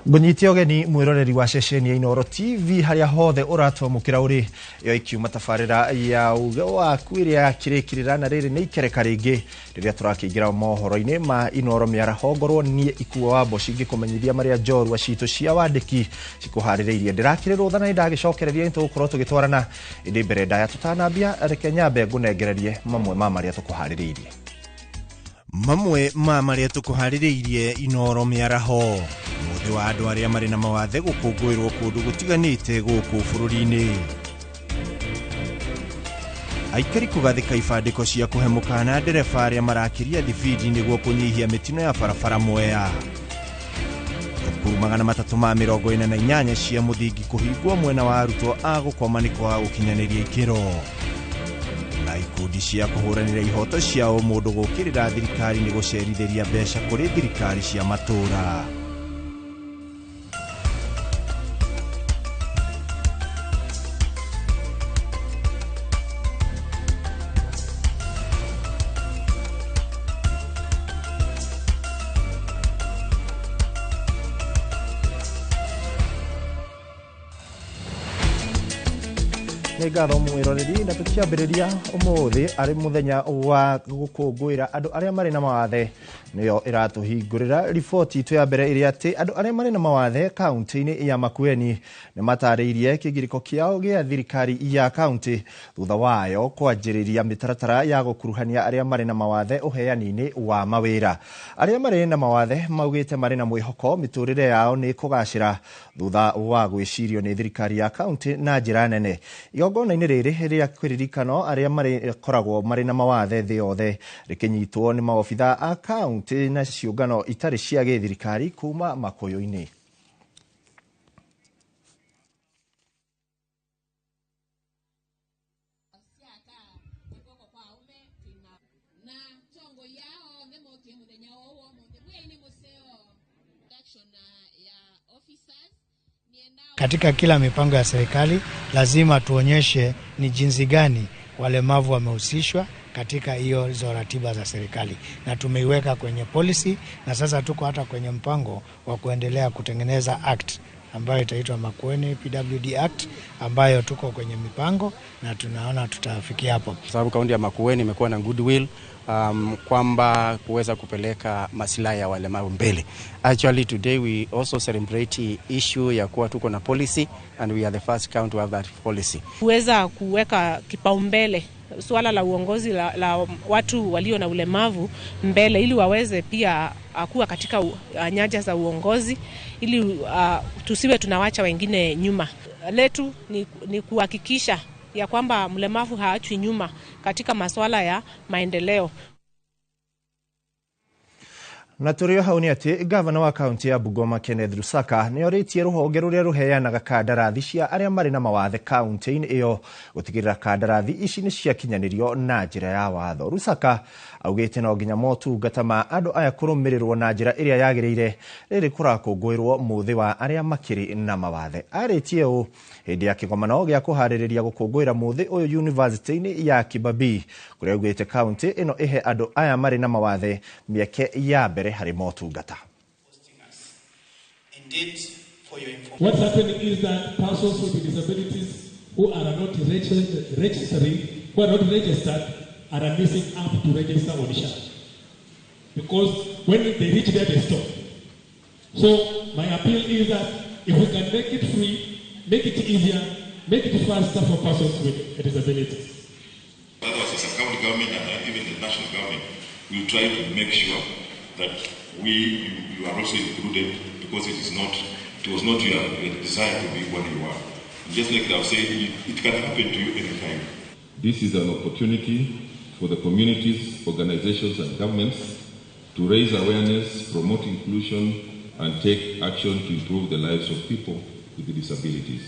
Ngũnyite ũgeni mwĩroreri wa ceceni ya Inooro TV harĩa hothe ũratwamũkĩra ũrĩ ĩyo ikiuma tabarĩra ya uge waku ĩrĩa yakĩrĩkĩrĩra na rĩrĩ nĩ ikereka rĩngĩ rĩrĩa tũrakĩingĩra mohoro-inĩ ma Inooro mĩaraho. Ngorwo niĩ Ikuo wa Mboci ngĩkũmenyithia marĩa njorua citũ cia wandĩki cikũharĩrĩirie. Ndĩrakĩrĩ rũtha na nĩndagĩcokereria nĩtũgũkorwo tũgĩtwarana, ĩndĩ mbere ndaya tũtanambia reke nyambe ngũnengererie mamwe ma marĩa tũkũharĩrĩirie. Mamwe ma marĩa tũkũharĩrĩirie Inooro mĩaraho: mũthĩ wa andũ arĩa marĩ na mawathe gũkũngũĩrwo kũndũ gũtiganĩte gũkũ bũrũri-inĩ, aikari kũgathĩka ibandĩko cia kũhe mũkana ndereba arĩa marakĩria thibindi nĩguo kũnyihia mĩtino ya barabara Mwea, thukuru 348 cia mũthingi kũhingwo mwena wa arutwo a gũkoma nĩ kwaga gũkinyanĩria ikĩro, na ikundi cia kũhũranĩra ihoto cia ũmũndũ gũkĩrĩra thirikari nĩ gũcerithĩria mbeca kũrĩ thirikari cia matũũra. Nĩ ngatho mwĩroreri, na tũkĩambĩrĩria ũmũthĩ arĩ mũthenya wa gũkũngũĩra andũ arĩa marĩ na mawathe, nĩyo ĩratũhingũrĩra riboti itũ ya mbere ĩrĩa atĩ andũ arĩa marĩ na mawathe kaunti-inĩ ya Makueni nĩ matarĩirie kĩgirĩko kĩao gĩa thirikari ya kaunti thutha wayo kwanjĩrĩria mĩtaratara ya gũkuruhania arĩa marĩ na mawathe ũheani-inĩ wa mawĩra. Arĩa marĩ na mawathe maugĩte marĩ na mwĩhoko mĩtũrĩre yao nĩ kũgacĩra thutha wa gwĩcirio nĩ thirikari ya kaunti na njĩra nene. Igongona-inĩ rĩrĩ rĩa kĩririkano arĩa marĩkoragwo marĩ na mawathe thĩ yothe rĩkĩnyitwo nĩ maobitha a kaunti na ciũngano itarĩ cia gĩthirikari kuma Makũyũ-inĩ. Katika kila mipango ya serikali lazima tuonyeshe ni jinsi gani walemavu wamehusishwa katika hizo ratiba za serikali, na tumeiweka kwenye policy, na sasa tuko hata kwenye mpango wa kuendelea kutengeneza act ambayo itaitwa Makueni PWD Act, ambayo tuko kwenye mipango na tunaona tutafikia hapo. Kwa sababu kaunti ya Makueni imekuwa na goodwill kwamba kuweza kupeleka maslahi ya walemavu mbele. Actually today we also celebrate issue ya kuwa tuko na policy and we are the first county to have that policy. Kuweza kuweka kipaumbele suala la uongozi la watu walio na ulemavu mbele, ili waweze pia kuwa katika nyanja za uongozi, ili tusiwe tunawacha wengine nyuma. Letu ni kuhakikisha ya kwamba mlemavu haachwi nyuma katika masuala ya maendeleo. Na tũrĩ o hau nĩ atĩ gavana wa kaunti ya Bungoma Kenneth Lusaka nĩ orĩtie rũhonge rũrĩa rũheanaga kandarathi cia arĩa marĩ na mawathe kaunti-inĩ ĩyo gũtigĩrĩra kandarathi ici nĩ ciakinyanĩrio na njĩra ya watho. Lusaka augĩte no nginya motungata ma andũ aya kũrũmĩrĩrwo na njĩra ĩrĩa yagĩrĩire rĩrĩ kũrakũngũĩrwo mũthĩ wa arĩa makĩrĩ na mawathe. Arĩtie ũũ hĩndĩ ya kĩgomano gĩa kũharĩrĩria gũkũngũĩra mũthĩ ũyũ yunivasĩtĩ-inĩ ya Kibabii, kũrĩa augĩte kaunti ĩno ĩhe andũ aya marĩ na mawathe mĩeke ya mbere harĩ motungata. What's happening is that persons with disabilities who are not registering, who are not registered, are missing up to register on SHA. Because when they reach there, they stop. So my appeal is that if we can make it free, make it easier, make it faster for persons with disabilities. Otherwise, as a county government and even the national government, we will try to make sure that you are also included, because it was not your desire to be what you are. And just like I've said, it can happen to you anytime. This is an opportunity for the communities, organizations and governments to raise awareness, promote inclusion and take action to improve the lives of people with disabilities.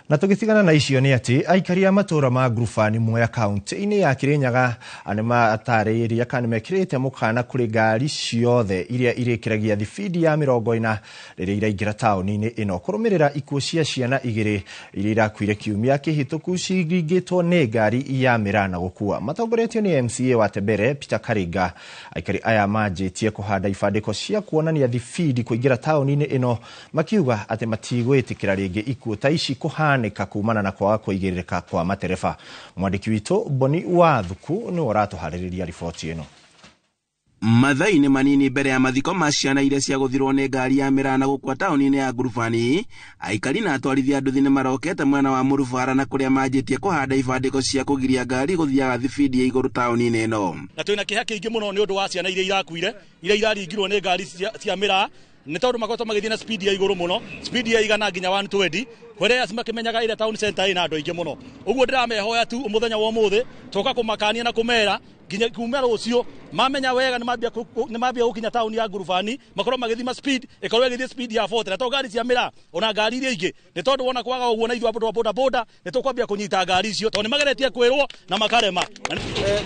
Na tũgĩtigana na icio nĩ atĩ aikari a matũũra ma Ngurubani Mwea kaunti-inĩ ya Kirinyaga nĩ matarĩirie kana nĩmekĩrĩte mũkana kũrĩ ngari ciothe iria irĩkĩragia thibindi ya 40 rĩrĩa iraingĩra taũni-inĩ ĩno kũrũmĩrĩra ikuũ cia ciana igĩrĩ iria irakuire kiumia kĩhĩtũku ciringĩtwo nĩ ngari ya mĩraa na gũkua. Matongoretio nĩ MCA wa Tembere Peter Karinga, aikari aya manjĩtie kũhanda ibandĩko cia kuonania thibindi kũingĩra taũni-inĩ ĩno makiuga atĩ matigwĩtĩkĩra rĩngĩ ikuũ ta ici kũhanĩka kumana na kwaga kũigĩrĩrĩka kwa matereba. Mwandĩki witũ Boni wa Thuku nĩwe ũratũharĩrĩria riboti ĩno. Mathaa-inĩ manini mbere ya mathiko ma ciana iria ciagũthirwo nĩ ngari ya mĩraa na gũkua taũni-inĩ ya Ngurubani, aikari na atwarithia nduthi nĩ marokete mwena wa Mũrubara na kũrĩa manjĩtie kũhanda ibandĩko cia kũgiria ngari gũthiaga thibindi ya igũrũ taũni-inĩ ĩno. Na twĩna kĩeha kĩingĩ mũno nĩ ũndũ wa ciana iria irakuire, iria iraringirwo nĩ ngari cia mĩraa, nĩ tondũ makoretwo magĩthiĩ na speed ya igũrũ mũno, speed ya 100 nginya 120, whereas makĩmenyaga ĩrĩa town center ĩna andũ aingĩ mũno. Ũguo ndĩramehoya tu mũthenya wa ũmũthĩ tũka kũmakania na kũmera nginya kuma rũciũ mamenya wega nĩ mambia gũkinya taũni ya Ngurubani, makorwo magĩthima speed ĩkorwo ĩgĩthiĩ speed ya 40, na to ngari cia mĩraa ona ngari iria ingĩ, nĩ tondũ wona kwaga ũguo na ithuĩ andũ a boda boda nĩ tũkwambia kũnyita ngari icio tondũ nĩ mageretie kwĩrwo na makarema.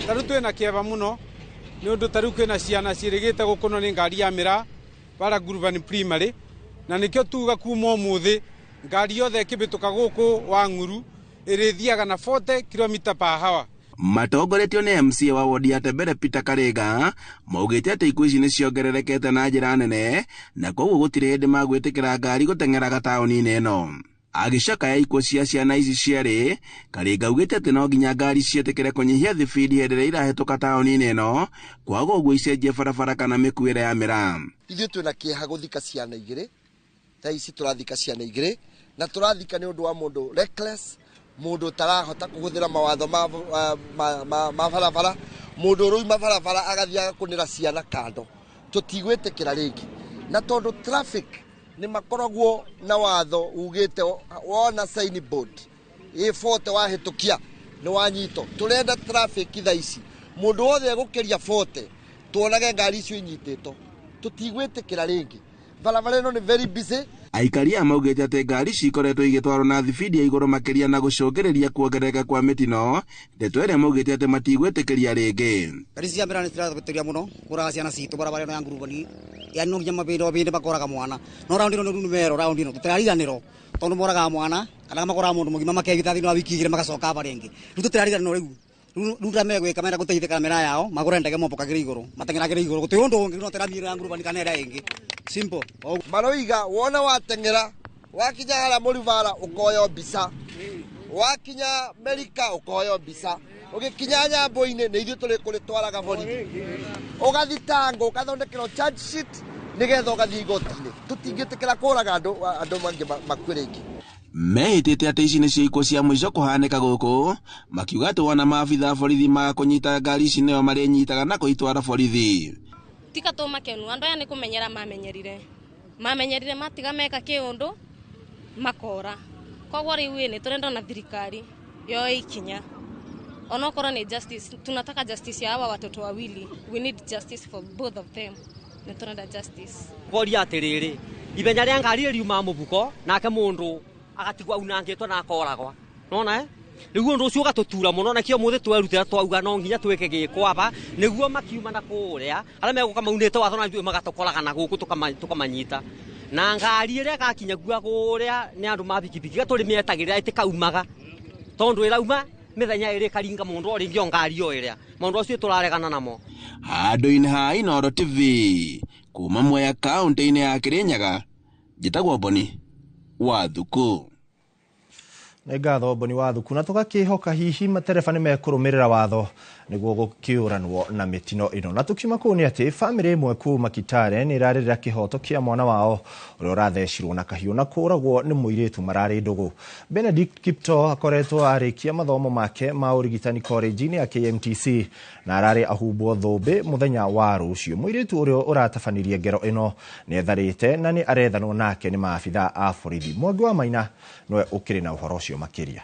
Ta rĩu twĩna kĩeva mũno nĩ ũndũ ta rĩu kwĩna ciana ciĩrĩgĩte gũkũnwo nĩ ngari ya mĩraa bara Ngurubani Primary, na nĩkĩo tuga kuma ũmũthĩ ngari yothe ĩkĩhĩtũka gũkũ wa Ng'uru ĩrĩthiaga na 40 km per hour. Matongoretio nĩ MCA wa wodi ya Tembere Peter Karinga maugĩte atĩ ikuũ ici nĩ ciongererekete na njĩra nene na koguo gũtirĩ hĩndĩ magwĩtĩkĩra ngari gũteng'eraga taũni-inĩ ĩno. Agĩcakaya ikuũ cia ciana ici cierĩ, Karinga augĩte atĩ no nginya ngari ciĩtĩkĩre kũnyihia thibindi hĩndĩ ĩrĩa irahĩtũka taũni-inĩ ĩno, kwaga ũguo icenjie barabara kana mĩkuĩre ya mĩraa. Ithuĩ twĩna kĩeha gũthika ciana igĩrĩ, thaa ici tũrathika ciana igĩrĩ, na tũrathika nĩ ũndũ wa mũndũ reckless, mũndũ ũtarahota kũhũthĩra mawatho ma barabara, mũndũ ũrauma barabara agathiĩ agakũnĩra ciana kando. Tũtigwĩtĩkĩra rĩngĩ, na tondũ traffic nĩ makoragwo na watho ugĩte wona sign board ĩ 40 wahĩtũkia nĩ wanyitwo. Tũrenda traffic thaa ici mũndũ wothe egũkĩria 40 tuonage ngari icio inyitĩtwo, tũtigwĩtĩkĩra rĩngĩ. Barabara ĩno nĩ very busy. Aikari aya maugĩte atĩ ngari cikoretwo igĩtwarwo na thibindi ya igũrũ makĩria na gũcũngĩrĩria kuongerereka kwa mĩtino, ndeto ĩrĩa maugĩte atĩ matigwĩtĩkĩria rĩngĩ. Ngari cia mĩraa nĩ ciratũbĩtĩria mũno kũraga ciana citũ barabara ĩno ya Ngurubani, yani no nginya mabĩndĩ makoraga mwana, no raundi ĩno nĩ mero raundi ĩno tũtirariganĩrwo tondũ moraga mwana kana makoraga mũndũ mũgima makegita thĩinĩ wa wiki igĩrĩ magacoka aba rĩngĩ. Rĩu tũtirariganĩrwo rĩu rĩu rĩrĩa megwĩka menda gũteithĩka mĩraa yao magũre ndege mombũkagĩre igũrũ mateng'eragĩre igũrũ, gũtirĩ ũndũ ũngĩ no tĩrathiĩ ya Ngurubani kana ĩrĩa ĩngĩ. Simple. Maroiga wona wateng'era wakinya harĩa Mũrubara ũkoywo mbica, wakinya Merika ũkoywo mbica, ũgĩkinya Nyambũ-inĩ nĩ ithuĩ tũrĩkũrĩtwaraga borithi, ũgathitangwo ũgathondekerwo charge sheet nĩgetha ũgathiĩ igoti-inĩ. Tũtingĩtĩkĩra kũraga andũ mangĩ makue rĩngĩ. Mehĩtĩte atĩ ici nĩcio ikuũ cia mũico kũhanĩka gũkũ, makiuga atĩ wona maabitha a borithi maga kũnyita ngari ici nĩo marĩnyitaga na kũitwara borithi. Tika tũmakenu andũ aya nĩ kũmenyera mamenyerire matiga meka kĩũndũ makora, koguo rĩu nĩ tũrenda na thirikari yoe ikinya onokorwo nĩ justice. Tunataka justice ya hawa watoto wawili, we need justice for both of them, nĩ tũrenda justice. Koria atĩrĩrĩ, ithenya rĩa ngari riuma mũbuko nake mũndũ agatigwo aunangĩtwo na akoragwa, nona nĩguo ũndũ ũcio ũgatũtura mũno, nakĩo mũthĩ twerutĩra twauga no nginya twĩke gĩko aba nĩguo makiuma na kũrĩa arĩa megũka maunĩte watho na ithuĩ magatũkoraga na gũkũ tũkamanyita. Na ngari ĩrĩa ĩgakinya gua kũrĩa nĩ andũ ma bikibiki gatũrĩmĩetagĩrĩra ĩtĩkaumaga tondũ ĩrauma mĩthenya ĩrĩ ĩkaringa mũndũ o rĩngĩ o ngari o ĩrĩa maũndũ acio tũraregana namo. Handũ-inĩ ha Inooro TV kuma Mwea kaũntĩ-inĩ ya Kĩrĩnyaga, njĩtagwo Boni wa Thuku. Nĩ ngatho Boni wa Thuku, na tũgakĩhoka hihi matereba nĩ mekũrũmĩrĩra watho nĩguo gũkĩũranwo na mĩtino ĩno. Na tũkiuma kũu nĩ atĩ bamĩrĩ ĩmwe kuma Kitale nĩ ĩrarĩrĩra kĩhoto kĩa mwana wao ũrĩa ũrathecirwo na kahiũ na kũũragwo nĩ mũirĩtu mararĩ ndũgũ. Benedict Kipto akoretwo arĩkia mathomo make ma ũrigitani college-inĩ ya KMTC na ararĩ ahumbwo thũmbĩ mũthenya wa rũciũ. Mũirĩtu ũrĩa ũratabanirie ngero ĩno nĩ etharĩte na nĩ arethanwo nake nĩ maabitha a borithi. Mwangi wa Maina nĩwe ũkĩrĩ na ũhoro ũcio makĩria.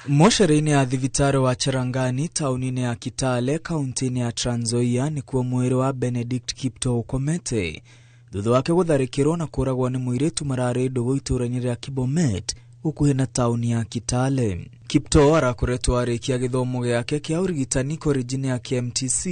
Mocarĩ-inĩ ya thibitarĩ wa Cherangani taũni-inĩ ya Kitale kaunti-inĩ ya Trans Nzoia nĩkuo mwĩrĩ wa Benedict Kipto ũkomete. Thutha wake gũtharĩkĩrwo na kũragwo nĩ mũirĩtu mararĩ ndũgũ itũũra-inĩ rĩa Kibomet gũkuhĩ na taũni ya Kitale. Kiptoo arakoretwo arĩkia gĩthomo gĩake kĩa ũrigitani korenji-inĩ ya KMTC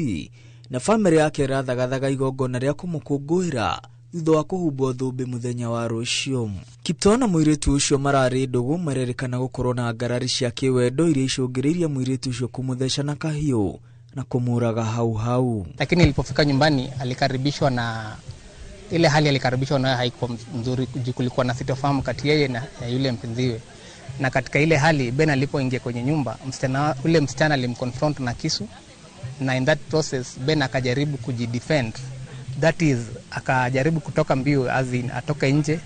na bamĩrĩ yake ĩrathagathaga igongona rĩa kũmũkũngũĩra thutha wa kũhumbwo thũmbĩ mũthenya wa rũciũ. Kiptoo na mũirĩtu ũcio mararĩ ndũgũ marerĩkana gũkorwo na ngarari cia kĩwendo iria icũngĩrĩirie mũirĩtu ũcio kũmũtheca na kahiũ na kũmũraga hau hau. Lakini ilipofika nyumbani alikaribishwa na ile hali alikaribishwa nayo haikuwa mzuri, kulikuwa na sitofahamu kati yeye na yule mpenziwe. Na katika ile hali Ben alipoingia kwenye nyumba, ule msichana alimconfront na kisu, na in that process Ben akajaribu kujidefend. That is, akajaribu kutoka mbio, as in atoke nje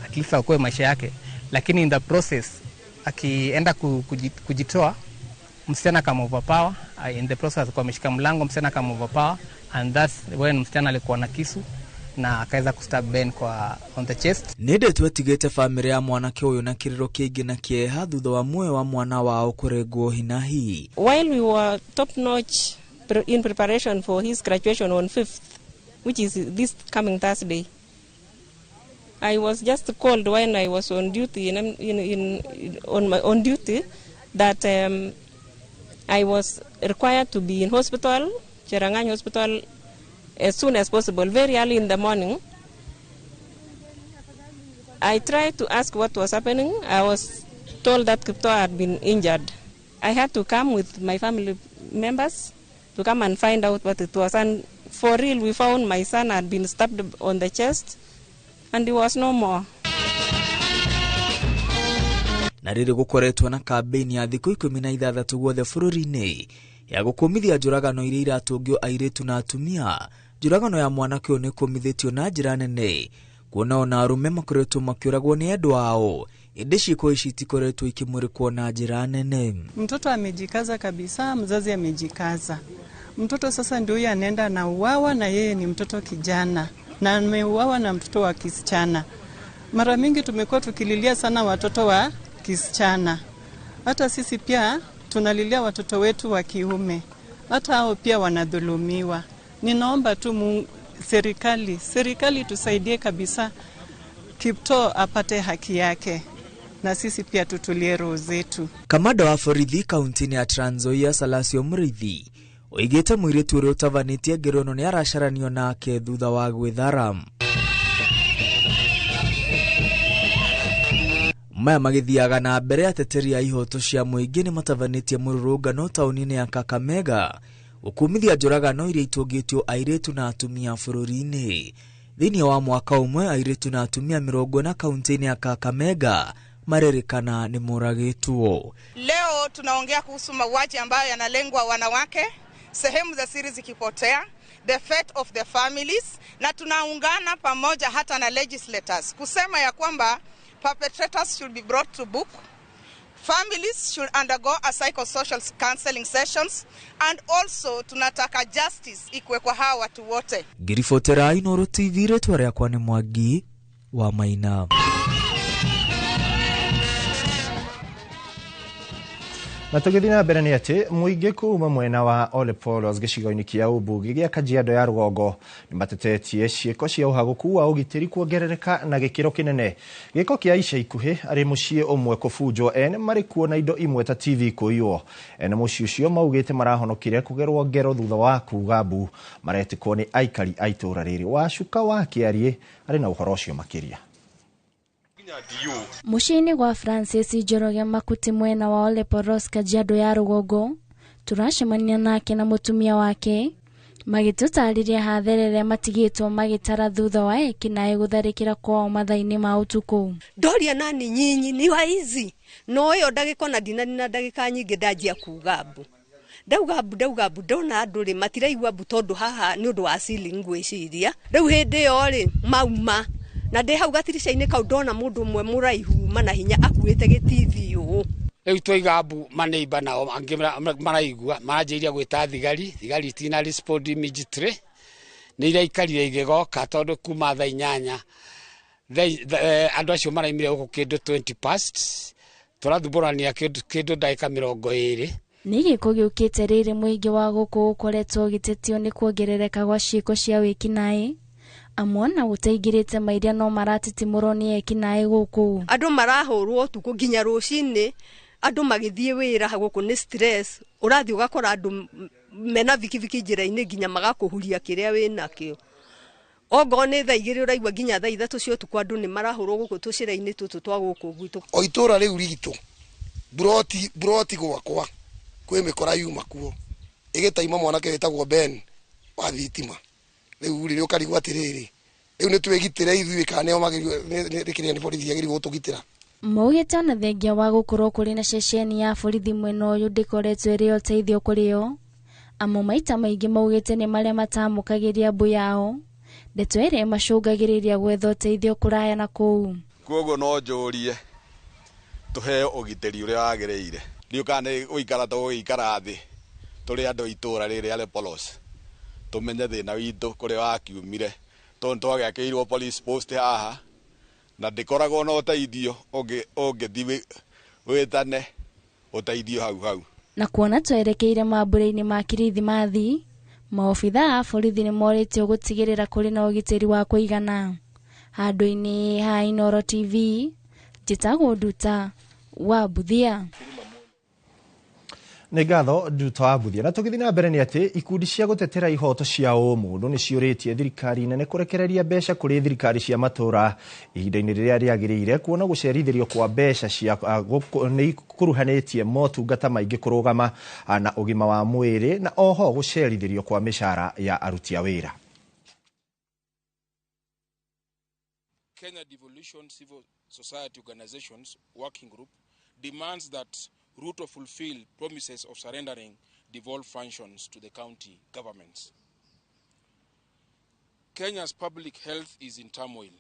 at least aokoe maisha yake. Lakini in the process akienda kujitoa, msichana kama overpower. In the process alikuwa ameshika mlango, msichana kama overpower, and that's when msichana alikuwa na kisu na akaweza kustab Ben kwa on the chest. Nĩ ndeto ĩtigĩte bamĩrĩ ya mwanake ũyũ na kĩrĩro kĩingĩ na kĩeha thutha wa muoyo wa mwana wao kũrengwo hinahi. While we were top notch in preparation for his graduation on 5th, which is this coming Thursday, I was just called when I was on duty on duty that I was required to be in hospital, Cherangany Hospital, as soon as possible, very early in the morning. I tried to ask what was happening. I was told that Kiptoo had been injured. I had to come with my family members to come and find out what it was. And for real, we found my son had been stabbed on the chest and he was no more. Na rĩrĩ gũkoretwo na kambĩini ya thikũ 16 guothe bũrũri-inĩ ya gũkũmithia njũragano iria iratũngio airĩtu na atumia. Njũragano ya mwanake ũyũ nĩ ĩkũmithĩtio na njĩra nene kuona ona arũme makoretwo makĩũragwo nĩ endwa ao, ĩndĩ ciĩko ici itikoretwo ikĩmũrĩkwo na njĩra nene. Mtoto amejikaza kabisa, mzazi amejikaza. Mtoto sasa ndio huyu anaenda na uawa, na yeye ni mtoto kijana na ameuawa na mtoto wa kisichana. Mara mingi tumekuwa tukililia sana watoto wa kisichana. Hata sisi pia tunalilia watoto wetu wa kiume. Hata hao pia wanadhulumiwa. Ninaomba tu serikali tusaidie kabisa, Kiptoo apate haki yake na sisi pia tutulie roho zetu. Kamanda wa borithi kaunti-inĩ ya Trans Nzoia Salasio Mũrĩithi oigĩte mũirĩtu ũrĩa ũtabanĩtie ngero ĩno nĩ aracaranio nake thutha wa gwĩthara. Maya magĩthiaga na mbere, ateteri a ihoto cia mũingĩ nĩ matabanĩtie mũrũrũngano taũni-inĩ ya Kakamega gũkũmithia njũragano iria itũngĩtio airĩtu na atumia bũrũri-inĩ. Thĩinĩ wa mwaka ũmwe airĩtu na atumia 40 kaunti-inĩ ya Kakamega marerĩkana nĩ moragĩtwo. Leo tunaongea kuhusu mauaji ambayo yanalengwa wanawake, sehemu za siri zikipotea, the fate of the families, na tunaungana pamoja hata na legislators kusema ya kwamba perpetrators should be brought to book, families should undergo a psychosocial counseling sessions, and also tunataka justice ikwe kwa hawa watu wote. Ngiribotera Inooro TV, rĩtwa rĩakwa nĩ Mwangi wa Maina. Na tũgĩthiĩ na mbere nĩ atĩ mũingĩ kuma mwena wa Ole Polos gĩcigo-inĩ kĩa ũmbunge gĩa Kajiado ya rũgongo nĩ matetetie ciĩko cia ũhagũku wa ũgitĩri kuongerereka na gĩkĩro kĩnene. Gĩko kĩa ica ikuhĩ arĩ mũciĩ ũmwe kũbunjwo ene marĩ kuo na indo imwe ta TV kũiywo. Ene mũciĩ ũcio maugĩte marahonokire kũgerwo ngero thutha wa kuga mbu maretĩkwo nĩ aikari a itũũra rĩrĩ. Wacuka wa Kĩariĩ arĩ na ũhoro ũcio makĩria. Mũciĩ-inĩ gwa Francis Njoroge Makuti mwena wa Ole Poros Kajiado ya rũgongo tũracemania nake na mũtumia wake magĩtũtarĩria hatherere matigĩtwo magĩtara thutha wa ekinaĩ gũtharĩkĩra kwao mathaa-inĩ ma ũtukũ. Ndoria nani nyinyi ni waizi no ĩyo ndagĩka ona ndinanina ndagĩka nyingĩ ndanjia kuga mbu ndauga mbu ndona andũ rĩ matiraigua mbu tondũ haha nĩ ũndũ wa ceiling ngwĩciria rĩu hĩndĩ ĩyo rĩ mauma na ndĩ hau gatirica-inĩ kau ndona mũndũ ũmwe mũraihu mana hinya akuĩte gĩtithi ũũ. Rĩu twaiga mbu maneiba nao angĩ maraigua maranjĩrĩria gwĩta thigari, thigari itina respond immediately nĩ iraikarire igĩgoka tondũ kuma thaa 8 andũ acio maraimire gũkũ kĩndũ 20 past tũrathumbũrania kĩndũ ndagĩka 20. Nĩ gĩko gĩũkĩte rĩrĩ mũingĩ wa gũkũ ũkoretwo ũgĩtetio nĩ kuongerereka gwa ciĩko cia wĩkinaĩ. Amwe na gũtaingĩrĩte mairia no maratitimũrwo nĩ ekinaĩ gũkũ. Andũ marahũrwo ũtukũ nginya rũcinĩ, andũ magĩthiĩ wĩra gũkũ nĩ stress, ũrathiĩ ũgakora andũ mena bikibiki njĩra-inĩ nginya magakũhuria kĩrĩa wĩnakĩo. Ongorwo nĩ thaa 2 ũraigua nginya thaa 3 cia ũtukũ andũ nĩ marahũrwo gũkũ tũcĩra-inĩ tũtũ twa gũkũ gwitũ. O itũra rĩu ritũ buroti gwakwa kwĩ mĩkora yuma kuo ĩgĩtaima mwanake wĩtagwo Ben wa thitima. Rĩu rĩ ũkarigwo atĩrĩrĩ, rĩu nĩ twĩgitĩre ithuĩ kana nĩo magĩrĩirwo nĩ borithi yagĩrĩirwo gũtũgitĩra. Maugĩte ona thengia wa gũkorwo kũrĩ na ceceni ya borithi mwena ũyũ ndĩkoretwo ĩrĩ ũteithio kũrĩ o. Amwe maita maingĩ maugĩte nĩ marĩa matamũkagĩria mbu yao, ndeto ĩrĩa ĩmacũngagĩrĩria gwetha ũteithio kũraya na kũu. Koguo no njũrie tũheo ũgitĩri ũrĩa wagĩrĩire. Ndiũĩ kana nĩ gũikara tũgũgĩikara thĩ tũrĩ andũ a itũũra rĩrĩ rĩa Lepolos, tũmenye thĩna witũ kũrĩa wakiumire, tondũ twagĩakĩirwo police post haha na ndĩkoragwo na ũteithio ũngĩthiĩ wĩtane ũteithio hau hau. Na kuona twerekeire mambura-inĩ ma Kirithimathi, maobithaa a borithi nĩ morĩtio gũtigĩrĩra kũrĩ na ũgitĩri wa kũigana. Handũ-inĩ ha Inooro TV, njĩtagwo Nduta wa Mbuthia. Nĩ ngatho Nduta wa Mbuthia. Na tũgĩthiĩ na mbere nĩ atĩ ikundi cia gũtetera ihoto cia ũmũndũ nĩ ciũrĩtie thirikari nene kũrekereria mbeca kũrĩ thirikari cia matũũra ihinda-inĩ rĩrĩa rĩagĩrĩire, kuona gũcerithĩrio kwa mbeca cia nĩ ikuruhanĩtie motungata maingĩ kũrũgama na ũgima wa mwĩrĩ na oho gũcerithĩrio kwa mĩcara ya aruti a wĩra. Kenya Devolution Civil Society Organizations Working Group demands that Ruto fulfill promises of surrendering devolved functions to the county governments. Kenya's public health is in turmoil,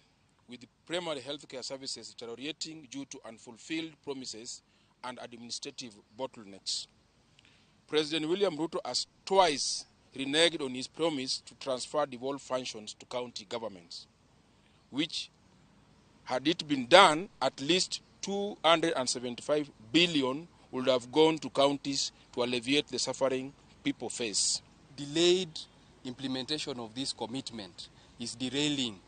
with primary healthcare services deteriorating due to unfulfilled promises and administrative bottlenecks. President William Ruto has twice reneged on his promise to transfer devolved functions to county governments, which, had it been done, at least 275 billion would have gone to counties to alleviate the suffering people face. Delayed implementation of this commitment is derailing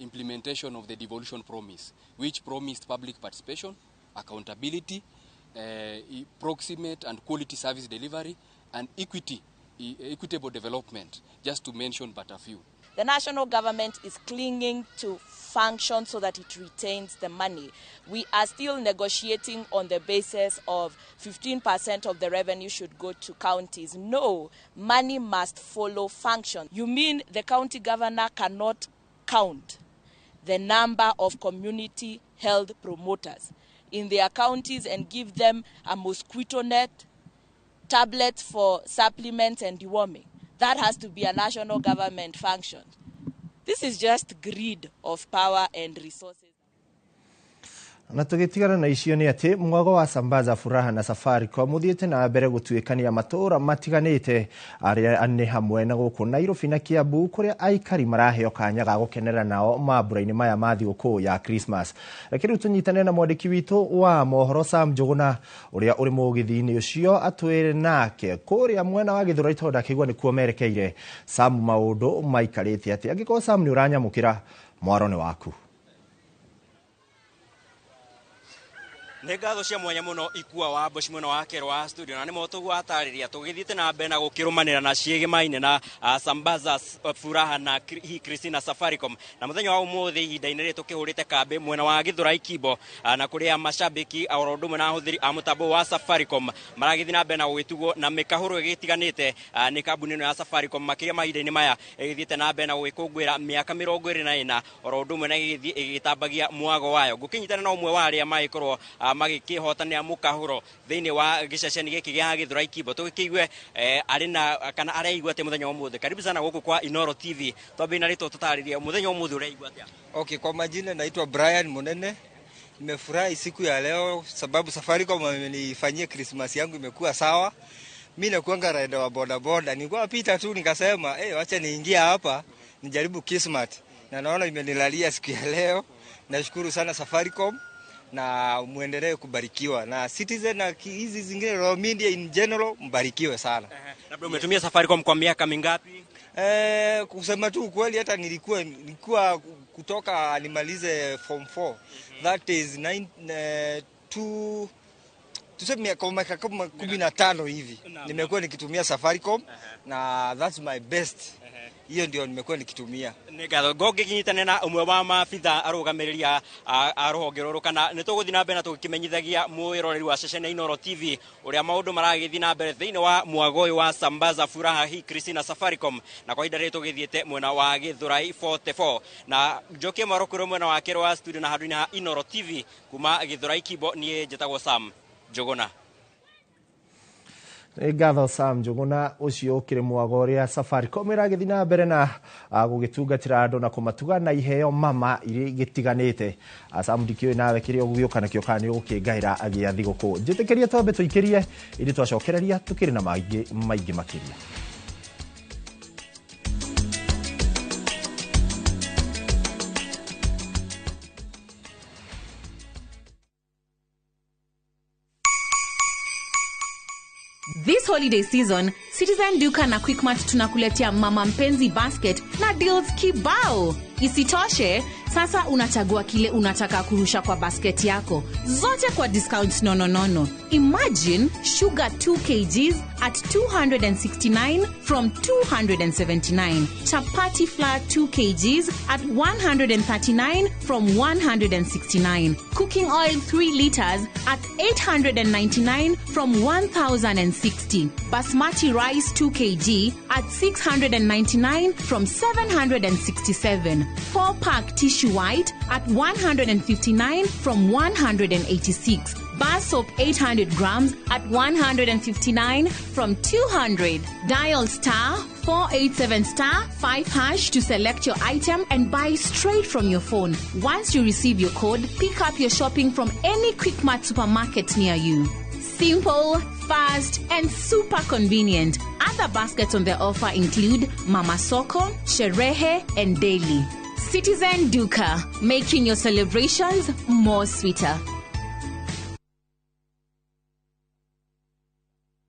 implementation of the devolution promise, which promised public participation, accountability, proximate and quality service delivery, and equity, equitable development, just to mention but a few. The national government is clinging to function so that it retains the money. We are still negotiating on the basis of 15% of the revenue should go to counties. No, money must follow function. You mean the county governor cannot count the number of community health promoters in their counties and give them a mosquito net, tablets for supplements and deworming? That has to be a national government function. This is just greed of power and resources. Na tũgĩtigana na icio nĩ atĩ mwago wa Sambaza Furaha na Safaricom ũthiĩte na mbere gũtuĩkania matũũra matiganĩte arĩa nĩ hamwe na gũkũ Nairobi na Kiambu kũrĩa aikari maraheo kanya ga gũkenera nao mambura-inĩ maya ma thigũkũ ya Christmas. Reke rĩu tũnyitane na mwandĩki witũ wa mohoro Sam Njũgũna ũrĩa ũrĩ mũgithi-inĩ ũcio atwĩre nake kũrĩa mwena wa Gĩthũrai tondũ ndakĩigua nĩkuo merekeire. Sam, maũndũ maikarĩte atĩa? Angĩkorwo Sam nĩ ũranyamũkĩra, mwaro nĩ waku. Nĩ ngatho cia mwanya mũno ikua wa Mboci mwena wa kerĩ wa studio na nĩ motoguo atarĩria tũgĩthiĩte na mbere na gũkĩrũmanĩra na ciĩgĩmaine na Sambaza Furaha na Christina Safaricom na mũthenya wa ũmũthĩ ihinda-inĩ rĩrĩ tũkĩhũrĩte kambĩ mwena wa Gĩthũrai Kimbo na kũrĩa mashabiki oro ũndũ ũmwe na ahũthĩri a mũtambo wa Safaricom maragĩthiĩ na mbere na gũgĩtugwo na mĩkahũro ĩgĩtiganĩte nĩ kambuni ĩno ya Safaricom makĩria mahinda-inĩ maya ĩgĩthiĩte na mbere na gũgĩkũngũĩra mĩaka 24 oro ũndũ ũmwe na ĩgĩthiĩ ĩgĩtambagia mwago wayo. Ngũkĩnyitana na ũmwe wa arĩa magĩkorwo magĩkĩhotanĩra mũkahũro thĩinĩ wa gĩceceni gĩkĩ gĩa Gĩthũrai Kimbo tũgĩkĩigue arĩ na kana areigua atĩa mũthenya wa ũmũthĩ. Karibu sana gũkũ kwa Inooro TV, twambie na rĩtwa tũtarĩrie mũthenya wa ũmũthĩ ũreigua atĩa? Okay, kwa majina naitwa Brian Munene. Nimefurahi siku ya leo sababu Safaricom wamenifanyia Christmas yangu imekuwa sawa. Mimi nakuanga rider wa boda boda, nilikuwa napita tu nikasema wacha niingie hapa nijaribu Kismat, na naona imenilalia siku ya leo. Nashukuru sana Safaricom na muendelee kubarikiwa na Citizen na hizi zingine Royal Media in general, mbarikiwe sana. Labda umetumia Safaricom kwa miaka mingapi? Kusema tu ukweli, hata nilikuwa kutoka nimalize form 4. That is 9 2 tuseme miaka kama 15 hivi. Nimekuwa nikitumia Safaricom na that's my best. Hiyo ndio nimekuwa nikitumia. Nĩ ngatho ngũngĩnyitane na ũmwe wa maabitha arũgamĩrĩri a rũhonge rũrũ kana nĩ tũgũthiĩ na mbere na tũgĩkĩmenyithagia mwĩroreri wa ceceni Inooro TV ũrĩa maũndũ maragĩthiĩ na mbere thĩinĩ wa mwago ũyũ wa Sambaza Furaha hii Christina Safaricom, na kwa ihinda rĩrĩ tũgĩthiĩte mwena wa Gĩthũrai 44 na njokie mwarũkũrũ mwena wa kerĩ wa studio na handũ-inĩ ha Inooro TV kuma Gĩthũrai Kibo. Niĩ njĩtagwo Sam Njũgũna. Nĩ ngatho Sam Njũgũna ũcio ũkĩrĩ mwago ũrĩa Safaricom ĩragĩthiĩ na mbere na gũgĩtungatĩra andũ na kũmatuga na iheo mama iria igĩtiganĩte. Sam, ndikĩũĩ nawe kĩrĩa ũgũgĩũka nakĩo kana nĩ ũgũkĩngaĩra agĩa thigũkũ. Njĩtĩkĩrie twambe tũikĩrie ĩndĩ twacokereria tũkĩrĩ na maingĩ maingĩ makĩria. This holiday season, Citizen Duka na Quickmart tunakuletea Mama Mpenzi Basket na deals kibao. Isitoshe, sasa unachagua kile unataka kurusha kwa basket yako. Zote kwa discounts nononono. Imagine sugar 2 kgs at 269 from 279. Chapati flour 2 kgs at 139 from 169. Cooking oil 3 liters at 899 from 1060. Basmati rice 2 kg at 699 from 767. 4-pack tissue white at 159 from 186. Bar soap 800 grams at 159 from 200. Dial star 487 star 5 hash to select your item and buy straight from your phone. Once you receive your code, pick up your shopping from any Quickmart supermarket near you. Simple, fast, and super convenient. Other baskets on the offer include Mama Soko, Sherehe, and Daily. Citizen Duka, making your celebrations more sweeter.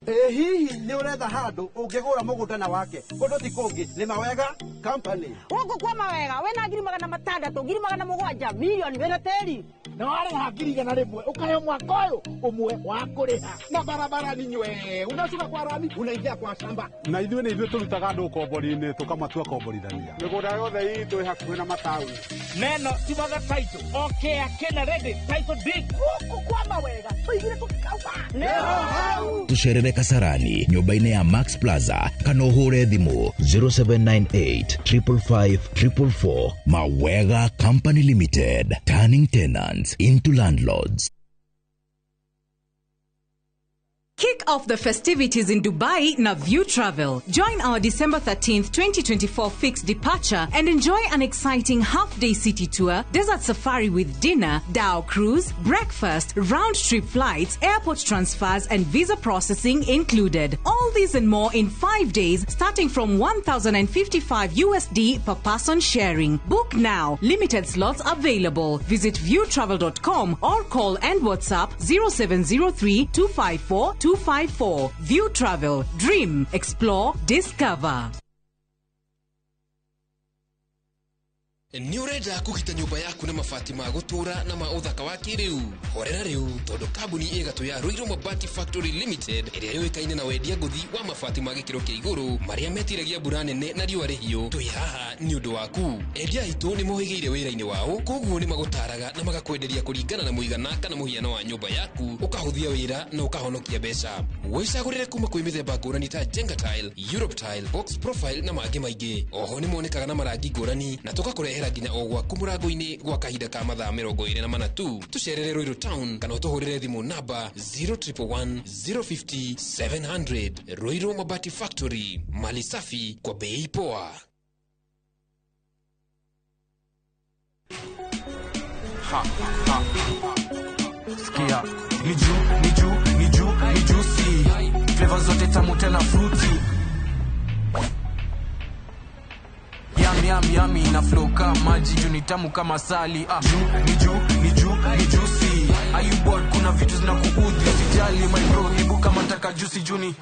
Ĩ hihi nĩ ũretha handũ ũngĩgũra mũgũnda na wake kũndũ ti kũngĩ nĩ Mawega Company. Gũkũ kwa Mawega wĩna 600,000, 700,000 milioni wĩna tĩri na warĩha 100,000 ũkaheo mwaka ũyũ ũmwe wa kũrĩha na barabara ni nywe unashuka kwa rami unaingia kwa shamba. Na ithuĩ nĩ ithuĩ tũrutaga andũ ũkombori-inĩ tũkamatua komborithania. Mĩgũnda yothe itũ ĩ hakuhĩ na mataũni. Neno tibatha title okay kena ready title deed gũkũ kwa Mawega tũigire tũkauga nĩho hau. Tũcerere Kasarani nyũmba-inĩ ya Max Plaza kana ũhũre thimũ 0798 555 444. Mawega Company Limited, turning tenants into landlords. Kick off the festivities in Dubai na View Travel. Join our December 13th, 2024 fixed departure and enjoy an exciting half-day city tour, desert safari with dinner, dhow cruise, breakfast, round-trip flights, airport transfers and visa processing included. All these and more in 5 days, starting from $1,055 USD per person sharing. Book now. Limited slots available. Visit viewtravel.com or call and WhatsApp 0703 254 254. View Travel. Dream, explore, discover. Nĩ ũrenda kũgita nyũmba yaku na mabati ma gũtũũra na ma ũthaka wa kĩrĩu? Horera rĩu tondũ kambuni ĩgatũ ya Ruiru Mabati Factory Limited ĩrĩa yũĩkaine na wendia ngũthi wa mabati ma gĩkĩro kĩa igũrũ marĩa metiragia mbura nene na riũa rĩhiũ, twĩ haha nĩ ũndũ waku. Endia aitũ nĩ mohĩgĩire wĩra-inĩ wao, koguo nĩ magũtaraga na magakwenderia kũringana na mũigana kana mũhiano wa nyũmba yaku, ũkahũthia wĩra na ũkahonokia mbeca. Wĩcagũrĩre kuma kwĩ mĩthemba ngũrani ta Jenga Tile, Europe Tile, Box Profile na mangĩ maingĩ. Oho nĩ monekaga na marangi ngũrani na tũgakũrehera nginya o gwaku mũrango-inĩ gwa kahinda ka mathaa 24 tu. Tũcerere Ruiru Town kana ũtũhũrĩre thimũ namba 0111 050 700. Ruiru Mabati Factory, mali safi kwa bei poa. Ha, ha. Sikia, ni juu, ni juu, ni juu, ni juicy. Flavor zote tamu tena fruity. Yum, yum, yummy, na flow kama maji, juu ni tamu kama sali. Ah, juu, ni juu, ni juu, ni juicy. Are you bored? Kuna vitu zinakuudhi, usijali my bro, hebu kama taka juicy juni.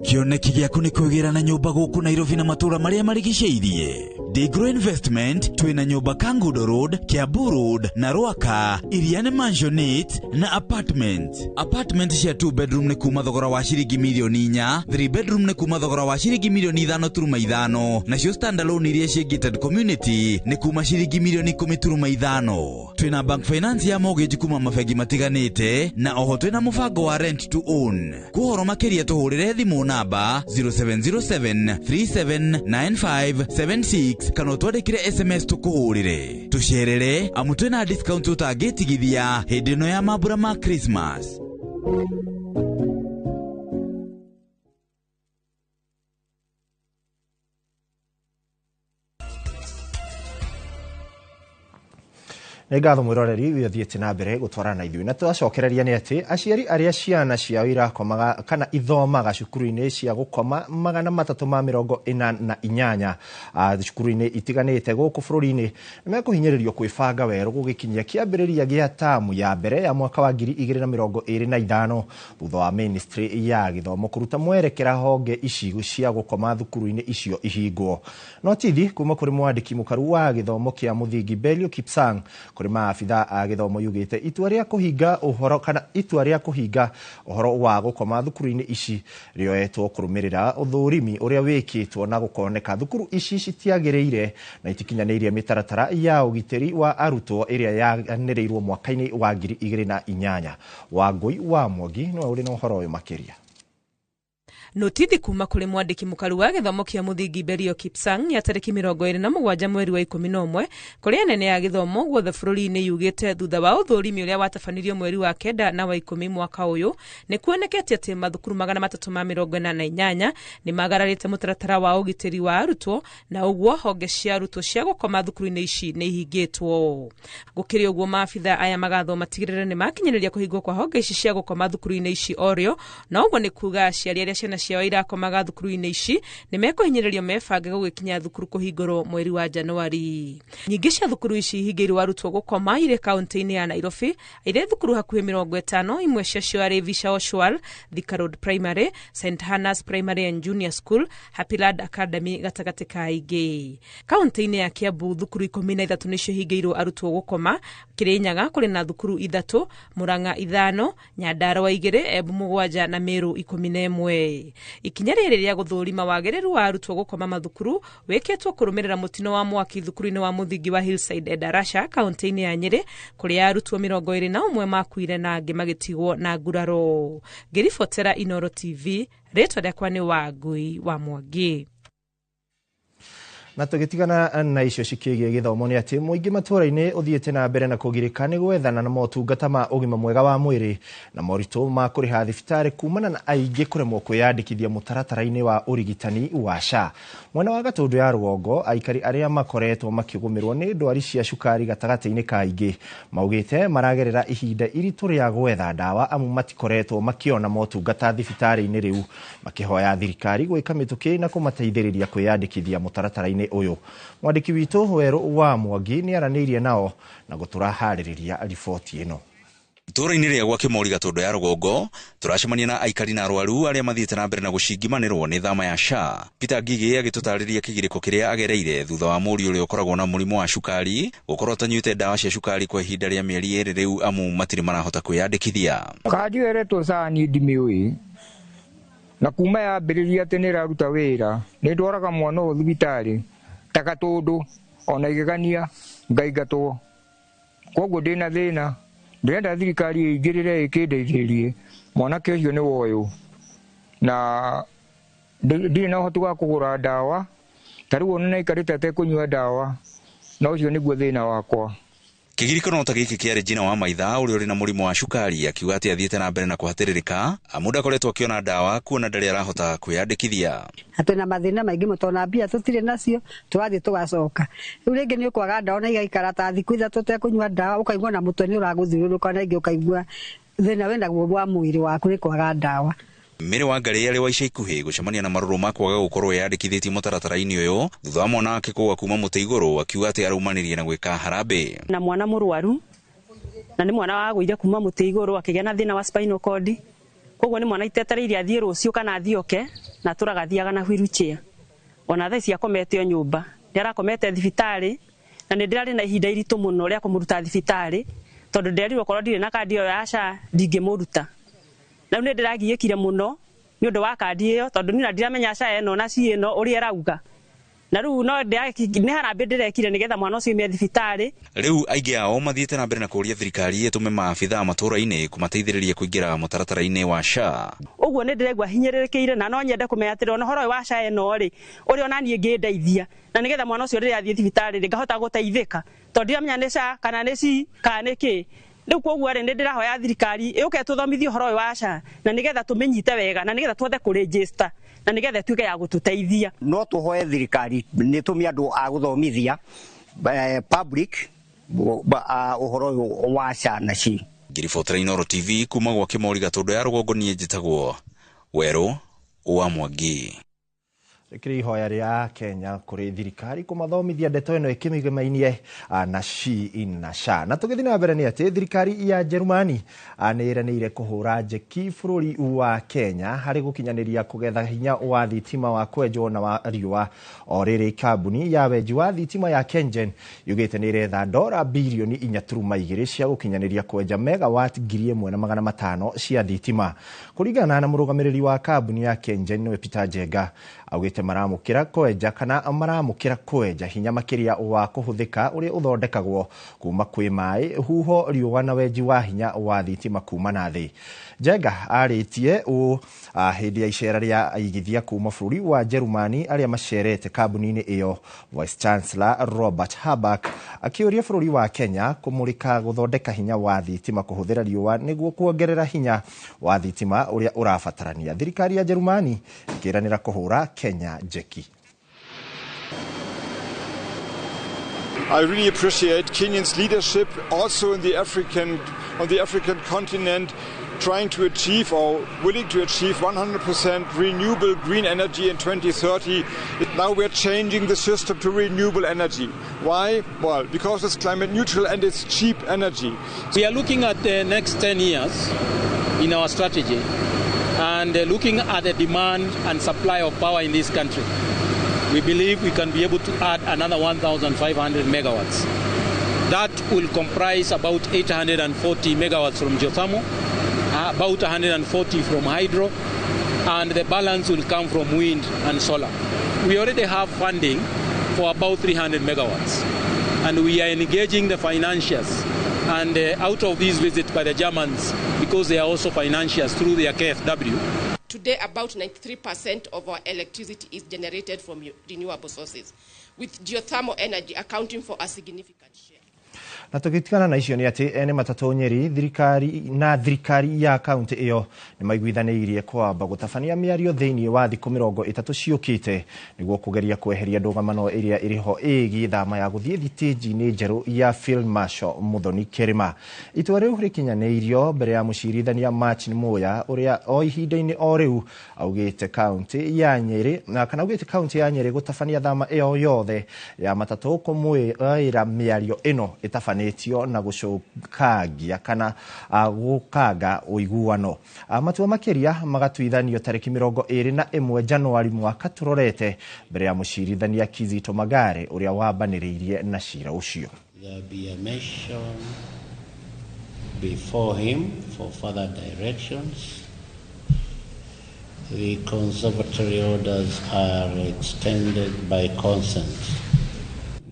Kĩoneki gĩaku nĩ kwĩgĩra na nyũmba gũkũ Nairobi na matũũra marĩa marigicĩirie. Digro Investment twĩna nyũmba Kangudo Road, Kiambu Road na Rwaka, iria nĩ mansionette na apartment. Apartment cia 2 bedroom nĩ kuma thogora wa ciringi mirioni 4, 3 bedroom nĩ kuma thogora wa ciringi mirioni 5.5, nacio standalone iria ciĩ gated community nĩ kuma ciringi mirioni 10.5. Twĩna bank finance ya mortgage kuma mabengi matiganĩte na oho twĩna mũbango wa rent to own. Kũhoro makĩria tũhũrĩre thimũ namba 0707 379576 kana ũtwandĩkĩre SMS tũkũhũrĩre. Tũcerere amu twĩna discount ũtangĩtigithia hĩndĩ ĩno ya mambura ma Christmas. Nĩ ngatho mwĩroreri ũyũ ũthiĩte na mbere gũtwarana na ithuĩ na twacokereria nĩ atĩ aciari arĩa ciana ciao irakomaga kana ithomaga cukuru-inĩ cia gũkoma 348 cukuru-inĩ itiganĩte gũkũ bũrũri-inĩ nĩmekũhinyĩrĩrio kwĩbanga werũ gũgĩkinyia kĩambĩrĩria gĩa tamu ya mbere ya mwaka wa 2025 thutha wa ministry ya gĩthomo kũruta mwerekera honge ici cia gũkoma thukuru-inĩ icio ihingwo. Notithi kuma kũrĩ mwandĩki mũkaru wa gĩthomo kĩa mũthingi Belio Kipsang kũrĩ maabitha a gĩthomo yugĩte itua rĩa kũhinga ũhoro kana itua rĩa kũhinga ũhoro wa gũkoma thukuru-inĩ ici rĩoetwo kũrũmĩrĩra ũthũrimi ũrĩa wĩkĩtwo na gũkoneka thukuru ici citiagĩrĩire na itikinyanĩirie mĩtaratara ya ũgitĩri wa arutwo ĩrĩa yanĩrĩirwo mwaka-inĩ wa 2008. Wangũi wa Mwangi nĩwe ũrĩ na ũhoro ũyũ makĩria. Notithi kuma kũrĩ mwandĩki mũkaru wa gĩthomo kĩa mũthingi Belio Kipsang ya tarĩki 27 mweri wa 11 kũrĩ anene a gĩthomo guothe bũrũri-inĩ yugĩte thutha wa ũthũrimi ũrĩa watabanĩrio mweri wa 9 na wa 10 mwaka ũyũ nĩ kuonekete atĩ mathukuru 388 nĩ magararĩte mũtaratara wa ũgitĩri wa arutwo na ũguo honge cia arutwo cia gũkoma thukuru-inĩ ici nĩ ihingĩtwo. Gũkĩrĩ ũguo maabitha aya magathwo matigĩrĩre nĩ makinyanĩria kũhingwo kwa honge ici cia gũkoma thukuru-inĩ ici orĩo, na ũguo nĩ kuga aciari arĩa ciana ciao irakomaga thukuru-inĩ ici nĩ mekũhinyĩrĩrio mebange gũgĩkinya thukuru kũhingũrwo mweri wa Januari. Nyingĩ cia thukuru ici ihingĩirwo arutwo gũkoma irĩ kaunti-inĩ ya Nairobi, irĩ thukuru hakuhĩ 50, imwe ciacio arĩ Visha Oswal, Thika Road Primary, St Hannah's Primary and Junior School, Happyland Academy gatagatĩ ka ingĩ. Kaunti-inĩ ya Kiambu thukuru 13 nĩcio ihingĩirwo arutwo gũkoma, Kirinyaga kũrĩ na thukuru 3, Murang'a 5, Nyandarua 2, Embu 7 na Meru 11. Ikinya rĩrĩ rĩa gũthũrima wagĩrĩru wa arutwo gũkoma mathukuru wĩkĩtwo kũrũmĩrĩra mũtino wa mwaki thukuru-inĩ wa mũthingi wa Hillside Endarasha kaunti-inĩ ya Nyĩrĩ kũrĩa arutwo 21 makuire na angĩ magĩtigwo na nguraro. Ngĩribotera Inoro TV, rĩtwa rĩakwa nĩ Wangui wa Mwangi. Na tũgĩtigana na icio cikĩgiĩ gĩthomo nĩ atĩ mũingĩ matũũra-inĩ ũthiĩte na mbere na kũgirĩka nĩ gwethana na motungata ma ũgima mwega wa mwĩrĩ na moritũ ma kũrĩha thibitarĩ kumana na aingĩ kũremwo kwĩyandĩkithia mũtaratara-inĩ wa ũrigitani wa SHA. Mwena wa Gatũndũ ya rũgongo aikari arĩa makoretwo makĩgũmĩrwo nĩ ndwari cia cukari gatagatĩ-inĩ ka aingĩ maugĩte maragerera ihinda iritũ rĩa gwetha ndawa amu matikoretwo makĩona motungata thibitarĩ-inĩ rĩu, makĩhoya thirikari gwĩka mĩtũkĩ na kũmateithĩrĩria kwĩyandĩkithia mũtaratara-inĩ ũyũ. Mwandĩki witũ Werũ wa Mwangi nĩ aranĩirie nao na gũtũraharĩrĩria riboti ĩno. Itũũra-inĩ rĩa gwa Kĩmori Gatũndũ ya rũgongo tũracemania na aikari na arwaru arĩa mathiĩte na mbere na gũcingimanĩrwo nĩ thama ya SHA. Peter Ngigĩ agĩtũtarĩria kĩgirĩko kĩrĩa agereire thutha wa mũriũ ũrĩa ũkoragwo na mũrimũ wa cukari gũkorwo atanyuĩte ndawa cia cukari kwa ihinda rĩa mĩeri 2 rĩu amu matirĩ marahota kwĩyandĩkithia. Kandi ĩretwo SHA niĩ ndimĩũĩ na kuma yambĩrĩria atĩ nĩ ĩraruta wĩra nĩ ndwaraga mwana ũyũ thibitarĩ ta Gatũndũ ona igegania ngaingatwo, koguo ndĩna thĩna. Ndĩrenda thirikari ĩingĩrĩre ĩkĩndeithĩrĩrie mwanake ũcio nĩ woyũ na ndirĩ na ũhoti wa kũgũra ndawa ta rĩu ona naikarĩte atekũnyua ndawa na ũcio nĩguo thĩna wakwa. Kĩgirĩko no ta gĩkĩ kĩa Regina wa Maitha ũrĩa ũrĩ na mũrimũ wa cukari akiuga atĩ athiĩte na mbere na kũhatĩrĩrĩka amu ndakoretwo akĩona ndawa kuona ndarĩ arahota kwĩyandĩkithia. Twĩna mathĩna maingĩ mũno tondũ mbia tũtirĩ nacio tũrathiĩ tũgacoka rĩu rĩngĩ nĩ ũkwaga ndawa na igaikara ta thikũ 3 ũtekũnyua ndawa ũkaigua na mũtwe nĩ ũragũthiũrũrũka na ingĩ ũkaigua thĩna wĩnaguo wa mwĩrĩ waku nĩ kwaga ndawa. Mary Wangari arĩ wa ica ikuhĩ gũcemania na marũrũ ma kwaga gũkorwo eyandĩkithĩtie mũtaratara-inĩ ũyũ thutha wa mwana wake kũgwa kuma mũtĩ igũrũ akiuga atĩ araumanĩrie na gwĩka harambĩ. Na mwana mũrwaru na nĩ mwana wagũire kuma mũtĩ igũrũ akĩgĩa na thĩna wa spinal cord Koguo nĩ mwana itetereire athiĩ rũciũ kana athiĩ oke na atũraga athiaga na wheelchair. Ona thaa ici akomete o nyũmba, nĩ arakomete thibitarĩ na nĩ ndĩrarĩ na ihinda iritũ mũno rĩa kũmũruta thibitarĩ tondũ nderirwo korwo ndirĩ na kandi ĩyo ya SHA ndingĩmũruta. Na rĩu nĩ ndĩragiĩkire mũno nĩ ũndũ wa kandi ĩyo tondũ niĩ ndiramenya SHA ĩno na SHI ĩno ũrĩa ĩrauga. Na rĩu no nĩ harambĩ ndĩrekire nĩgetha mwana ũcio aume thibitarĩ. Rĩu aingĩ ao mathiĩte na mbere na kũũria thirikari ĩtũme maabithaa matũũra-inĩ kũmateithĩrĩria kũingĩra mũtaratara-inĩ wa SHA. Ũguo nĩ ndĩraigua hinyĩrĩrĩkĩire na no nyende kũmenya atĩrĩ ona ũhoro ũyũ wa SHA ĩno rĩ ũrĩa ona niĩ ngĩndeithia na nĩgetha mwana ũcio rĩrĩa athiĩ thibitarĩ rĩ ngahota gũteithĩka tondũ ndiramenya nĩ SHA kana nĩ SHI kana nĩ kĩ. Rĩu koguo rĩ nĩ ndĩrahoya thirikari ĩũke ĩtũthomithie ũhoro ũyũ wa SHA na nĩgetha tũmĩnyite wega na nĩgetha tũhote kũregister na nĩgetha ĩtuĩke ya gũtũteithia. No tũhoe thirikari nĩ tũme andũ a gũthomithia public ũhoro ũyũ wa SHA na SHI. Ngĩribotera Inooro TV kuma gwa Kĩmori Gatũndũ ya rũgongo, niĩ njĩtagwo Werũ wa Mwangi. Rĩkĩrĩ ihoya rĩa Kenya kũrĩ thirikari kũmathomithia ndeto ĩno ĩkĩmĩgemainie na SHI na SHA. Na tũgĩthiĩ na mbere nĩ atĩ thirikari ya Jerumani nĩ ĩranĩire kũhũra njeki bũrũri wa Kenya harĩ gũkinyanĩria kũgetha hinya wa thitima wa kwenjwo na wa riũa. O rĩrĩ kambuni ya wenji wa thitima ya KenGen yugĩte nĩ ĩretha dora birioni 4.2 cia gũkinyanĩria kwenja megawatt 1500 cia thitima. Kũringana na mũrũgamĩrĩri wa kambuni ya KenGen nĩwe Peter Njenga, augĩte maramũkĩra kwenja kana maramũkĩra kwenja hinya makĩria wa kũhũthĩka ũrĩa ũthondekagwo kuma kwĩ maĩ, huho, riũa na wenji wa hinya wa thitima kuma na thĩ. Njenga arĩtie ũũ hĩndĩ ya icera rĩa aigithia kuma bũrũri wa Jerumani arĩa macerete kambuni-inĩ ĩyo. Vice Chancellor Robert Habeck akĩũria bũrũri wa Kenya kũmũrĩka gũthondeka hinya wa thitima kũhũthĩra riũa nĩguo kuongerera hinya wa thitima ũrĩa ũrabatarania. Thirikari ya Jerumani ĩkĩranĩra kũhũra Kenya njeki. I really appreciate Kenyan's leadership also in the African, on the African continent, trying to achieve or willing to achieve 100% renewable green energy in 2030. Now we're changing the system to renewable energy. Why? Well, because it's climate neutral and it's cheap energy. We are looking at the next 10 years in our strategy and looking at the demand and supply of power in this country. We believe we can be able to add another 1,500 megawatts. That will comprise about 840 megawatts from geothermal, about 140 from hydro, and the balance will come from wind and solar. We already have funding for about 300 megawatts, and we are engaging the financiers. And out of this visit by the Germans, because they are also financiers through their KfW. Today, about 93% of our electricity is generated from renewable sources, with geothermal energy accounting for a significant share. Na tũgĩtigana na icio nĩ atĩ ene matatũ Nyeri thirikari na thirikari ya kaunti ĩyo nĩ maiguithanĩirie kwamba gũtabania mĩario thĩinĩ wa thikũ 30 ciũkĩte nĩguo kũgeria kweheria ndũgamano ĩrĩa ĩrĩho ĩgiĩ thama ya gũthiĩ thitĩnji-inĩ njerũ ya Field Marshal Muthoni Kĩrĩma. Itua rĩu rĩkinyanĩirio mbere ya mũcirithania Martin Muya ũrĩa o ihinda-inĩ o rĩu augĩte kaunti ya Nyeri na kana augĩte kaunti ya Nyeri gũtabania thama ĩyo yothe ya matatũ kũmwĩra mĩario ĩno ĩtabanĩtio na gũcũkangia kana gũkanga ũiguano. Matua makĩria magatuithanio tarĩki 21 Januari mwaka tũrorete mbere ya mũcirithania Kizito Magare ũrĩa wambanĩrĩirie na cira ũcio. There be a mention before him for further directions. The conservatory orders are extended by consent.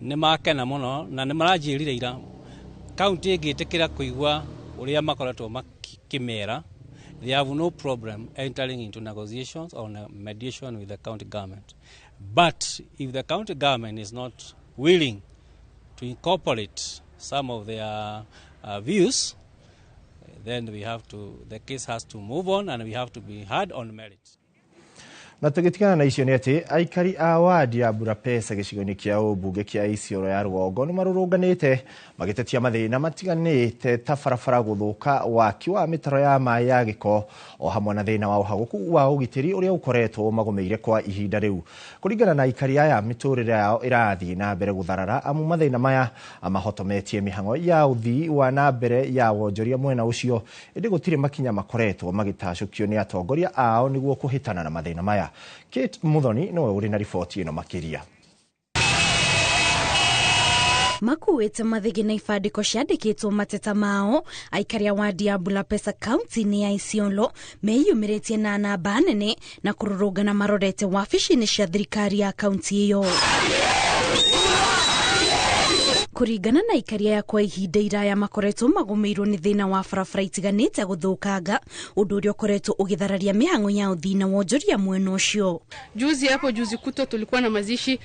Nĩ makena mũno na nĩ maranjĩrire ira kaunti ĩngĩtĩkĩra kũigua ũrĩa makoretwo makĩmera. They have no problem entering into negotiations or mediation with the county government. But if the county government is not willing to incorporate some of their views, then the case has to move on and we have to be hard on merit. Na tũgĩtigana na icio nĩ atĩ aikari a wadi ya Burapesa gĩcigo-inĩ kĩa ũmbunge kĩa Isiolo ya rũgongo nĩ marũrũnganĩte magĩtetia mathĩna matiganĩte ta barabara gũthũka, waki wa mĩtaro ya maĩ ya gĩko o hamwe na thĩna wa ũhagũku wa ũgitĩri ũrĩa ũkoretwo magũmĩire kwa ihinda rĩu. Kũringana na aikari aya, mĩtũrĩre yao ĩrathiĩ na mbere gũtharara amu mathĩna maya mahotometie mĩhang'o ya ũthii wa na mbere ya wonjoria mwena ũcio, ĩndĩ gũtirĩ makinya makoretwo magĩtacũkio nĩ atongoria ao nĩguo kũhĩtana na mathĩna maya. Kate Muthoni nĩwe ũrĩ na riboti ĩno makĩria. Makuĩte mathĩgĩ na ibandĩko ciandĩkĩtwo mateta mao, aikari a wadi ya Bulapesa kaunti-inĩ ya Isiolo meyumĩrĩtie na namba nene na kũrũrũngana marorete wabici-inĩ cia thirikari ya kaunti ĩyo. Kũringana na aikari aya, kwa ihinda iraya makoretwo magũmĩirwo nĩ thĩna wa barabara itiganĩte gũthũkanga, ũndũ ũrĩa ũkoretwo ũgĩthararia mĩhang'o ya ũthii na wonjoria mwena ũcio. Juzi hapo juzi kutwa tulikuwa na mazishi,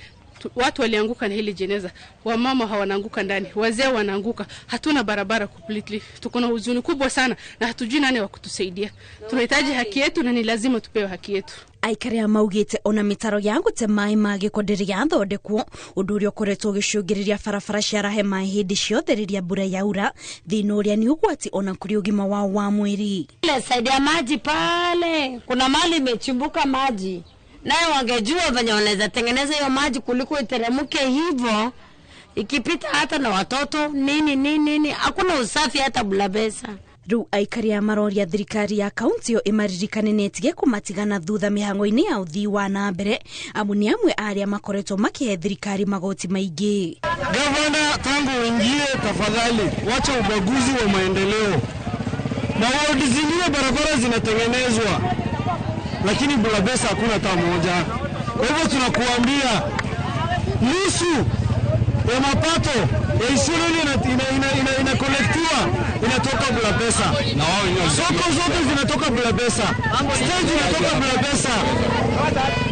watu walianguka na hili jeneza, wamama hawanaanguka ndani, wazee wanaanguka, hatuna barabara completely. Tuko na huzuni kubwa sana na hatujui nani wa kutusaidia. Tunahitaji haki yetu na ni lazima tupewe haki yetu. Aikari aya maugĩte ona mĩtaro ya gũte maĩ ma gĩko ndĩrĩ yathondekwo, ũndũ ũrĩa ũkoretwo ũgĩcũngĩrĩria barabara ciarahe maĩ hĩndĩ ciothe rĩrĩa mbura yaura, thĩna ũrĩa nĩ ũgwati ona kũrĩ ũgima wao wa mwĩrĩ. Ile side ya maji pale kuna mali imechimbuka maji, nayo wangejua venye wanaweza tengeneza hiyo maji kuliko iteremke hivyo ikipita hata na watoto nini nini nini, hakuna usafi hata Bulabesa. Rĩu aikari aya maroria thirikari ya kaunti ĩyo ĩmaririkane na ĩtige kũmatigana thutha mĩhang'o-inĩ ya ũthii wa na mbere, amu nĩ amwe a arĩa makoretwo makĩhe thirikari magoti maingĩ. Gavana, tangu uingie, tafadhali wacha ubaguzi wa maendeleo. Na wodi zingine barabara zinatengenezwa, lakini Bulabesa hakuna hata moja. Kwa hivyo tunakuambia nusu ya mapato ya Isiolo inakolektiwa inatoka Bulabesa. Soko zote zinatoka Bulabesa, stage inatoka Bulabesa.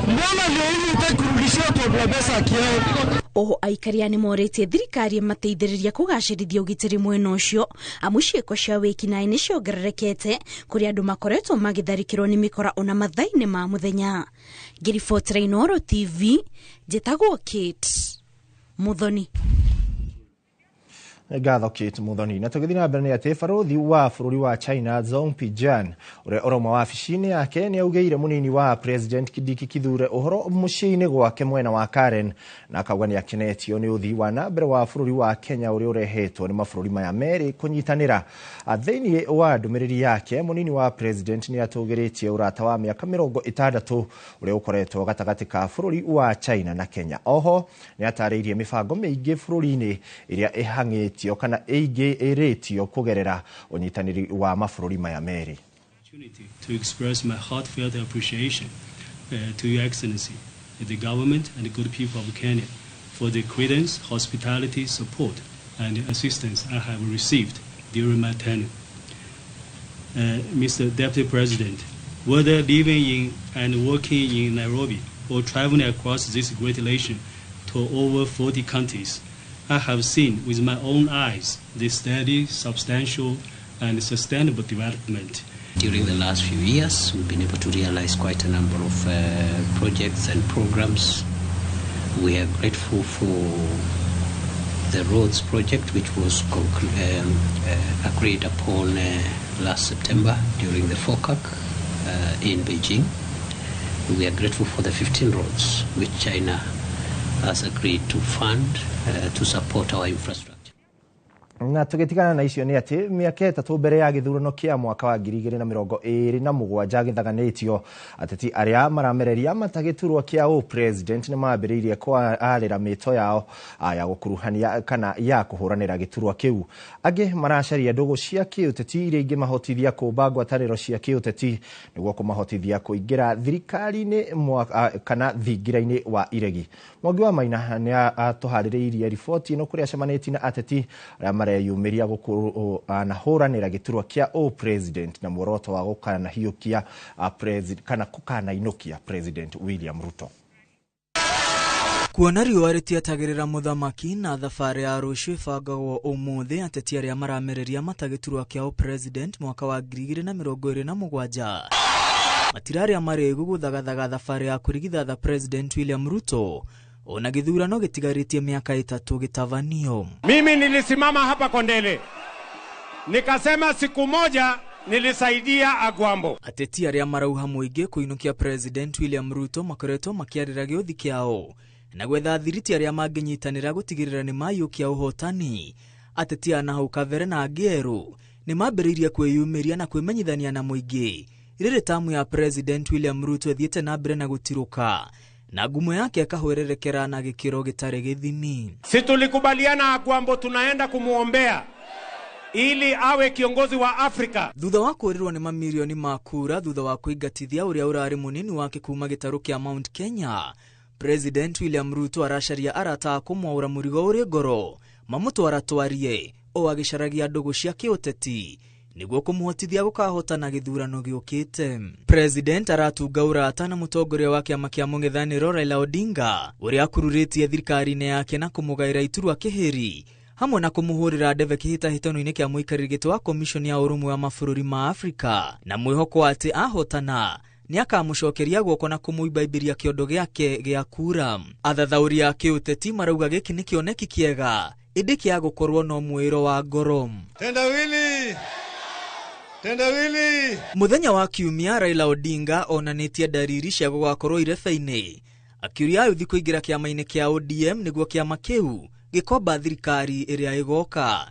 Mbona leo hii hutaki kurudishia watu wa Bulabesa haki yao? Oho aikari aya nĩ morĩtie thirikari ĩmateithĩrĩria kũgacĩrithia ũgitĩri mwena ũcio, amu ciĩko cia wĩkinaĩ nĩ ciongererekete kũrĩa andũ makoretwo magĩtharĩkĩrwo nĩ mĩkora ona mathaa-inĩ ma mũthenya. Ngĩribotera Inooro TV, njĩtagwo Kate Muthoni. Ngatho Kate Muthoni. Na tũgĩthiĩ na mbere nĩ atĩ barũthi wa bũrũri wa China Zhong Pijian ũrĩa ũrauma wabici-inĩ yake nĩ augĩire mũnini wa President Kindiki Kithure ũhoro mũciĩ-inĩ gwake mwena wa Karen, na akauga nĩ akenetio nĩ ũthii wa na mbere wa bũrũri wa Kenya ũrĩa ũrehetwo nĩ mabũrũri maya merĩ kũnyitanĩra. Thĩinĩ wa ndũmĩrĩri yake, mũnini wa President nĩ atũgĩrĩtie ũrata wa mĩaka 60 ũrĩa ũkoretwo gatagatĩ ka bũrũri wa China na Kenya. Oho nĩ atarĩirie mĩbango mĩingĩ bũrũri-inĩ ĩrĩa ĩhang'ĩtio kana ĩingĩrĩtio kũgerera ũnyitanĩri wa mabũrũri maya merĩ. To express my heartfelt appreciation to Your Excellency, the government and the good people of Kenya for the credence, hospitality, support and assistance I have received during my tenure. Mr. Deputy President, whether living in and working in Nairobi or traveling across this great nation to over 40 countries, I have seen with my own eyes the steady, substantial, and sustainable development. During the last few years, we've been able to realize quite a number of projects and programs. We are grateful for the roads project, which was agreed upon last September during the FOCAC in Beijing. We are grateful for the 15 roads which China has agreed to fund to support our infrastructure. Na tũgĩtigana na icio nĩ atĩ mĩaka 3 mbere ya gĩthurano kĩa mwaka wa 2027 gĩthaganĩtio, ateti arĩa maramereria matagĩturwa kĩa ũ-president nĩ mambĩrĩirie kwarĩra mĩto yao ya gũkuruhania kana ya kũhũranĩra gĩturwa kĩu. Angĩ maracaria ndũgũ cia kĩũteti iria ingĩmahotithia kũmba ngwatanĩro cia kĩũteti nĩguo kũmahotithia kũingĩra thirikari-inĩ kana thingira-inĩ wa iregi. Mwangi wa Maina nĩ atũharĩrĩirie riboti ĩno kũrĩa acemanĩtie na ateti arĩa mareyumĩria gũkũranahũranĩra gĩturwa kĩa ũ-president na muoroto wa gũkanahiũkia kana gũkanainũkia President William Ruto. Kuona riũa rĩtietagĩrĩra mũthamaki na thabarĩ ya rũciũ ĩbangagwo ũmũthĩ, ateti arĩa maramereria matagĩturwa kĩa ũ-president mwaka wa 2027 Matirarĩa marĩgu gũthagathaga thabarĩ ya kũrigithatha President William Ruto ona gĩthurano gĩtigarĩtie mĩaka 3 gĩtabanio. Mimi nilisimama hapa Kondele nikasema siku moja nilisaidia Agwambo. Ateti arĩa marauha mũingĩ kũinũkia President William Ruto makoretwo makĩarĩra gĩũthi kĩao na gwetha thiriti arĩa mangĩnyitanĩra gũtigĩrĩra nĩ maiyũkia ũhotani. Ateti a nahau kabere na angĩ erũ nĩ mambĩrĩirie kwĩyumĩria na kwĩmenyithania na mũingĩ rĩrĩ tamu ya President William Ruto ĩthiĩte na mbere na gũtirũka na ngumo yake akahwererekera na gĩkĩro gĩtarĩ gĩthimi. Si tulikubaliana Agwambo tunaenda kumuombea ili awe kiongozi wa Afrika. Thutha wa kũũrĩrwo nĩ mamirioni ma kura thutha wa kũingatithia ũrĩa ũrarĩ mũnini wake kuma gĩtarũ kĩa Mount Kenya, President William Ruto aracaria arata a kũmwaũra mũrigo ũrĩ ngoro mamũtwaratwarie o agĩcaragia ndũgũ cia kĩũteti nĩguo kũmũhotithia gũkahotana gĩthurano gĩũkĩte. President aratunga ũrata na mũtongoria wa kĩama kĩa mũng'ethanĩro Raila Odinga ũrĩa akururĩtie thirikari-inĩ yake na kũmũgaĩra iturwa kĩhĩri hamwe na kũmũhũrĩra ndebe kĩhĩtahĩtano-inĩ kĩa mũikarĩri gĩtĩ wa Commission ya Ũrũmwe wa Mabũrũri ma Afrika na mwĩhoko atĩ ahotana nĩakamũcokeria guoko na kũmũimbaimbĩria kĩondo gĩake gĩa kura. Athathaũri a kĩũteti marauga gĩkĩ nĩ kĩoneki kĩega ĩndĩ kĩa gũkorwo no mwĩro wa ngoro. Tendawili! Tendawili! Mũthenya wa Kiumia Raila Odinga onanĩtie ndariri cia gũgakorwo irebe-inĩ akiũria ayuthi kũingĩra kĩama-inĩ kĩa ODM nĩguo kĩama kĩu gĩkomba thirikari ĩrĩa ĩgoka.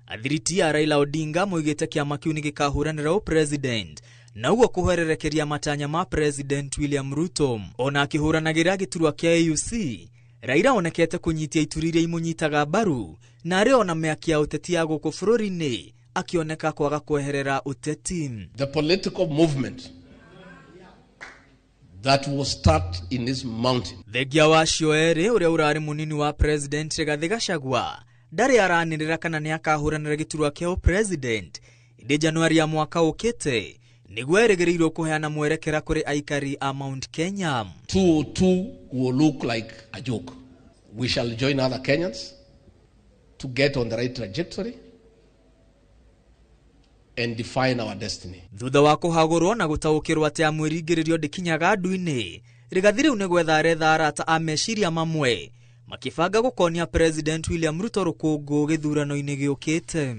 Athiriti a Raila Odinga moigĩte kĩama kĩu nĩ gĩkahũranĩra ũpresident na ũguo kũhwererekeria matanya ma President William Ruto. Ona akĩhũranagĩra gĩturwa kĩa AUC, Raila onekete kũnyitia ituri iria imũnyitaga mbaru na arĩ ona mĩaki ya ũteti ya gũkũ bũrũri-inĩ akĩoneka kwaga kweherera ũteti. The political movement that will start in this mountain. Thengia wa acio erĩ ũrĩa ũrarĩ mũnini wa President Rigathĩ Gachagua ndarĩ aranĩrĩra kana nĩakahũranĩra gĩturwa kĩa ũpresident ĩndĩ Januari ya mwaka ũkĩte nĩguo erĩgĩrĩirwo kũheana mwerekera kũrĩ aikari a Mount Kenya. 202 will look like a joke. We shall join other Kenyans to get on the right trajectory and define our destiny. Thutha wa kũhagũrwo na gũtaũkĩrwo atĩ amwĩringĩrĩrio ndĩkinyaga ndu-inĩ, Rigathĩ rĩu nĩ gwetha aretha arata a meciria mamwe makĩbanga gũkonia President William Ruto rũkũngũ gĩthurano-inĩ gĩũkĩte.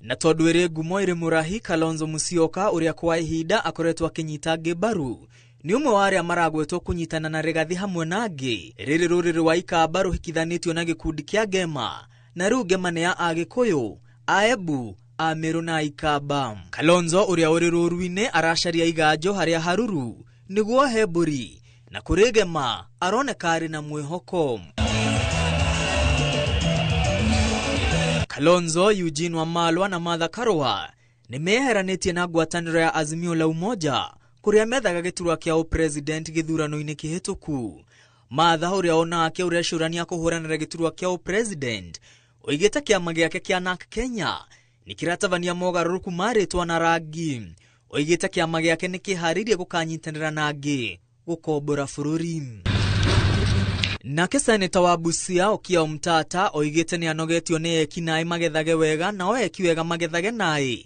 Na tondũ ĩrĩ ngumo ĩrĩ mũrahi, Kalonzo Musyoka ũrĩa kwa ihinda akoretwo akĩnyita angĩ mbaru nĩ ũmwe wa arĩa maragwetwo kũnyitana na Rigathĩ hamwe na angĩ. Rĩrĩ rũrĩrĩ wa Ikamba rũhikithanĩtio na gĩkundi kĩa Ngema na rĩu Ngema nĩ ya Agĩkũyũ, Aembu, Amĩrũ na Ikamba. Kalonzo ũrĩa ũrĩ rũru-inĩ aracaria iganjo harĩa haruru nĩguo he mbũri na kũrĩ Ngema aroneka arĩ na mwĩhoko. Kalonzo, Eugene Wamalwa na Martha Karua nĩ meheranĩtie na ngwatanĩro ya Azimio la Umoja kũrĩa methaga gĩturwa kĩa ũpresident gĩthurano-inĩ kĩhĩtũku. Martha ũrĩa onake ũrecũrania kũhũranĩra gĩturwa kĩa ũpresident oigĩte kĩama gĩake kĩa NARC Kenya nĩ kĩratabania mogarũrũku ma rĩtwa na rangi. Oigĩte kĩama gĩake nĩ kĩharĩirie gũkanyitanĩra na angĩ gũkombora bũrũri. Nake seneta wa Busia Okiya Omtata oigĩte nĩ anogetio nĩ eki naĩ magethage wega nao eki wega magethage naĩ